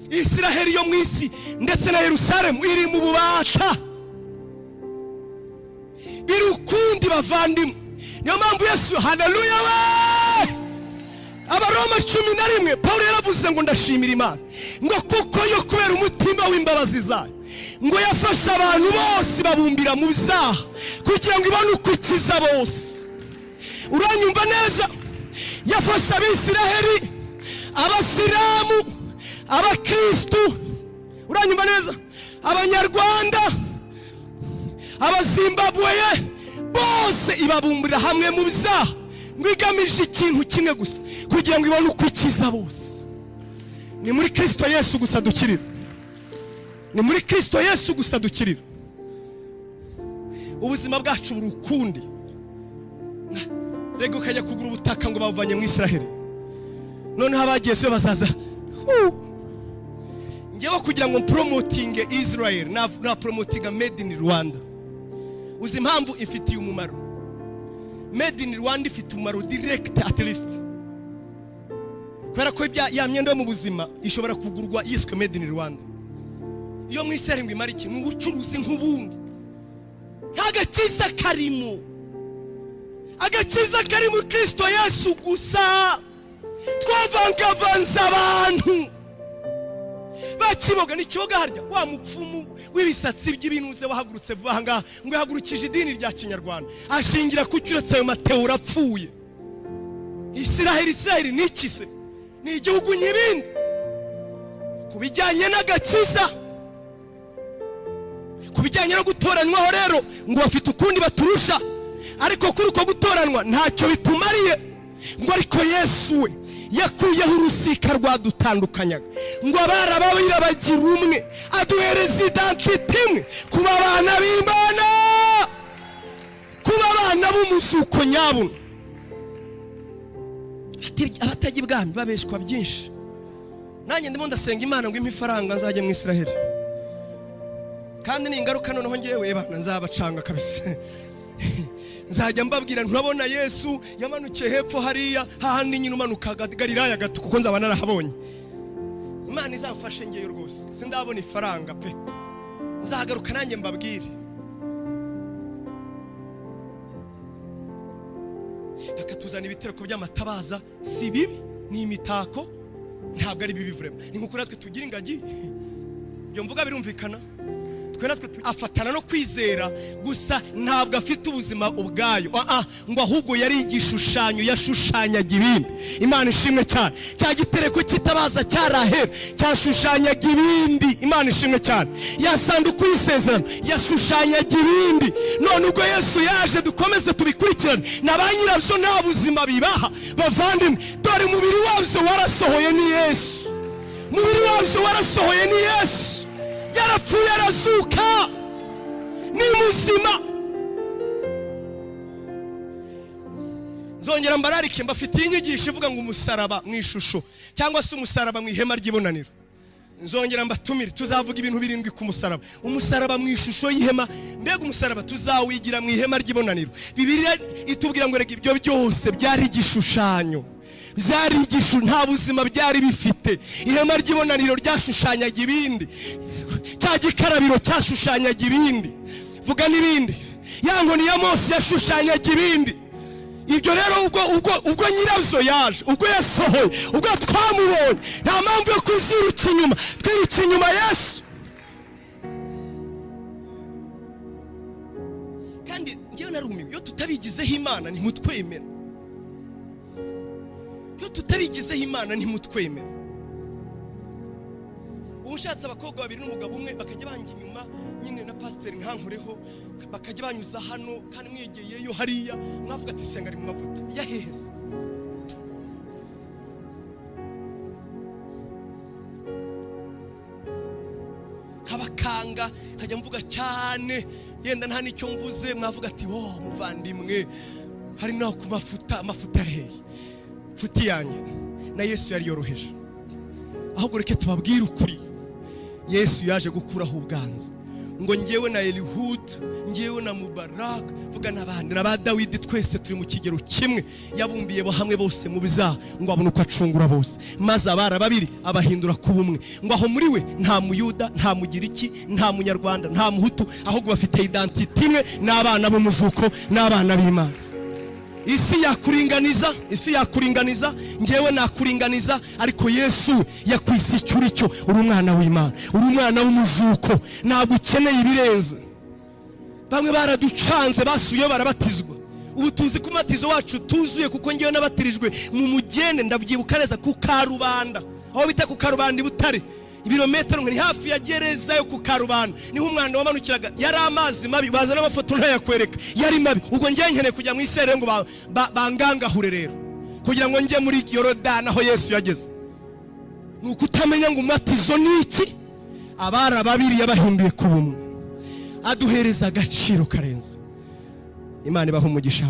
Isiraheli yo mu isi ndetse na Yerusalemu iri mu bubata, biri ukundi, bavandimwe. Niyo mpamvu Yesu, haleluya we, Abaroma 11, Paul yaravuze ngo: "Ndashimira Imana ngo kuko yo kubera umutima w'imbabazi zayo ngo yafashe abantu bose babumbira mu byaha kugira ngo ibone uko ikiza bose." Uranyumva neza? Yafashe Abisiraheli, Abasilamu, Abakristu, uranyumva neza, Abanyarwanda, Abazimbabweye, bose ibabumburira hamwe mu byaha, ngo igamije ikintu kimwe gusa, kugira ngo ibone uko ikiza bose. Ni muri Kristo Yesu gusa dukirira, ni muri Kristo Yesu gusa dukirira. Ubuzima bwacu buri ukundi. Rega ukajya kugura ubutaka ngo bawuvanye mu Israheli, noneho abagezeyo bazaza. Ngewe kugira ngo promotinge Israel na promotinga made in Rwanda. Uzi impamvu? Ifitiye umumaro. Made in Rwanda ifite umumaro direct, at least kubera ko ya myenda yo mu buzima ishobora kugurwa yiswe made in Rwanda. Iyo mu Israel ngo imara iki? Ni ubucuruzi nk'ubundi, nta gakiza karimo. Agakiza kari muri Kristo Yesu gusa. Twavangavanze abantu bakiboga. Ni Kiboga harya wa mupfumu w'ibisatsi by'ibinuze wahagurutse vuba aha ngaha ngo yahagurukije idini rya Kinyarwanda, ashingira ku uretse ayo mateo urapfuye. Isiraheli, Isiraheli ni iki se? Ni igihugu nyibindi ku bijyanye n'agakiza. Ku bijyanye no gutoranywaho rero, ngo bafite ukundi baturusha, ariko kuri uko gutoranwa ntacyo bitumariye. Ngo ariko Yesu we yakuyeho urusika rwadutandukanyaga, ngo abari ababira bagira umwe, aduhereza identité imwe, kuba abana b'Imana, kuba abana b'umuzuko nyabuna. Abatajya ibwami babeshwa byinshi. Nanjye ndimo ndasenga Imana ngo impe ifaranga nzajye mu Israheli, kandi ni ingaruka noneho ngewe bana nzabacanga kabisa. Nzajya mbabwira: "Nturabona Yesu yamanukiye hepfo hariya hahandi nyine umanuka Galilaya gato," kuko nzaba narahabonye. Imana izamfashe ngeyo rwose. Sindabona ifaranga pe, nzagaruka nanjye mbabwire. Bakatuzana ibitereko by'amatabaza. Si bibi, ni imitako, ntabwo ari bibi vraiment. Ni nkuko natwe tugira ingagi. Ibyo mvuga birumvikana? Twe natwe afatana no kwizera gusa, ntabwo afite ubuzima ubwayo. Ah, ah, ngo ahubwo yari igishushanyo, yashushanyaga ibindi. Imana ishimwe cyane. Cya gitereko cy'itabaza cyarahera, cyashushanyaga ibindi. Imana ishimwe cyane. Ya sanduku y'isezerano yashushanyaga ibindi. None ubwo Yesu yaje, dukomeze tubikurikirane, na ba nyirabyo nta buzima bibaha. Bavandimwe, dore umubiri wabyo warasohoye, ni Yesu. Umubiri wabyo warasohoye, ni Yesu. Yarapfuye, arazuka, ni muzima. Nzongera mbararike, mbafitiye inyigisho ivuga ngo umusaraba mu ishusho, cyangwa se umusaraba mu ihema ry'ibonaniro. Nzongera mbatumire, tuzavuga ibintu 7 ku musaraba. Umusaraba mu ishusho y'ihema, mbega umusaraba tuzawigira mu ihema ry'ibonaniro. Bibiliya itubwira ngo rega ibyo byose byari igishushanyo, byari igishu, nta buzima byari bifite. Ihema ry'ibonaniro ryashushanyaga ibindi, cya gikarabiro cyashushanyaga ibindi, vuga n'ibindi, ya nkoni ya Mose yashushanyaga ibindi. Ibyo rero ubwo nyirabyo yaje, ubwo yasohoye, ubwo twamubonye, nta mpamvu yo kuziruka inyuma, twiruka inyuma Yesu. Kandi ngewe narumiwe, iyo tutabigizeho Imana ntimutwemera, iyo tutabigizeho Imana ntimutwemera. Ubu ushatse abakobwa 2 n'umugabo umwe bakajya banjya inyuma nyine na pasiteri nkankoreho, bakajya banyuza hano kandi mwegeyeyo hariya, mwavuga ati senga ari mu mavuta yaheheze. Nkabakanga nkajya mvuga cyane, yenda nta nicyo mvuze, mwavuga ati oh muvandimwe hari naho ku mafuta, amafuta hehe? Nshuti yanjye na Yesu yari yoroheje. Ahubwo reke tubabwire ukuri, Yesu yaje gukuraho ubwanza. Ngo ngewe na Elihud, ngewe na Mubarak, vuga n'abandi na ba Dawidi, twese turi mu kigero kimwe. Yabumbiye bo hamwe bose mu bizaha ngo abone uko acungura bose, maze abara babiri abahindura kuba umwe. Ngo aho muri we nta Muyuda, nta Mugiriki, nta Munyarwanda, nta Muhutu, ahubwo bafite identity imwe, n'abana b'umuzuko, n'abana b'Imana. Isi yakuringaniza, isi yakuringaniza, ngewe nakuringaniza, ariko Yesu yakwise icyo uri cyo. Uri umwana w'Imana, uri umwana w'umuzuko, ntabwo ukeneye ibirenze. Bamwe baraducanze, basubiyeyo barabatizwa. Ubu tuzi ko umubatizo wacu tuzuye, kuko ngewe nabatirijwe mu mugende, ndabyibuka neza, ku Karubanda, aho bita ku Karubanda i Butare, ibirometero ni hafi ya gereza yo ku Karubanda, niho umwanda wamanukiraga. Yari amazi mabi, baza n'amafoto ntayakwereka, yari mabi. Ubwo ngewe nkeneye kujya mu iserero ngo bangangahure rero, kugira ngo njye muri Yorodani aho Yesu yageze. Ni ukutamenya ngo umubatizo ni iki. Abari ababiri yabahinduye ku bumwe, aduhereza agaciro karenze. Imana ibaha umugisha.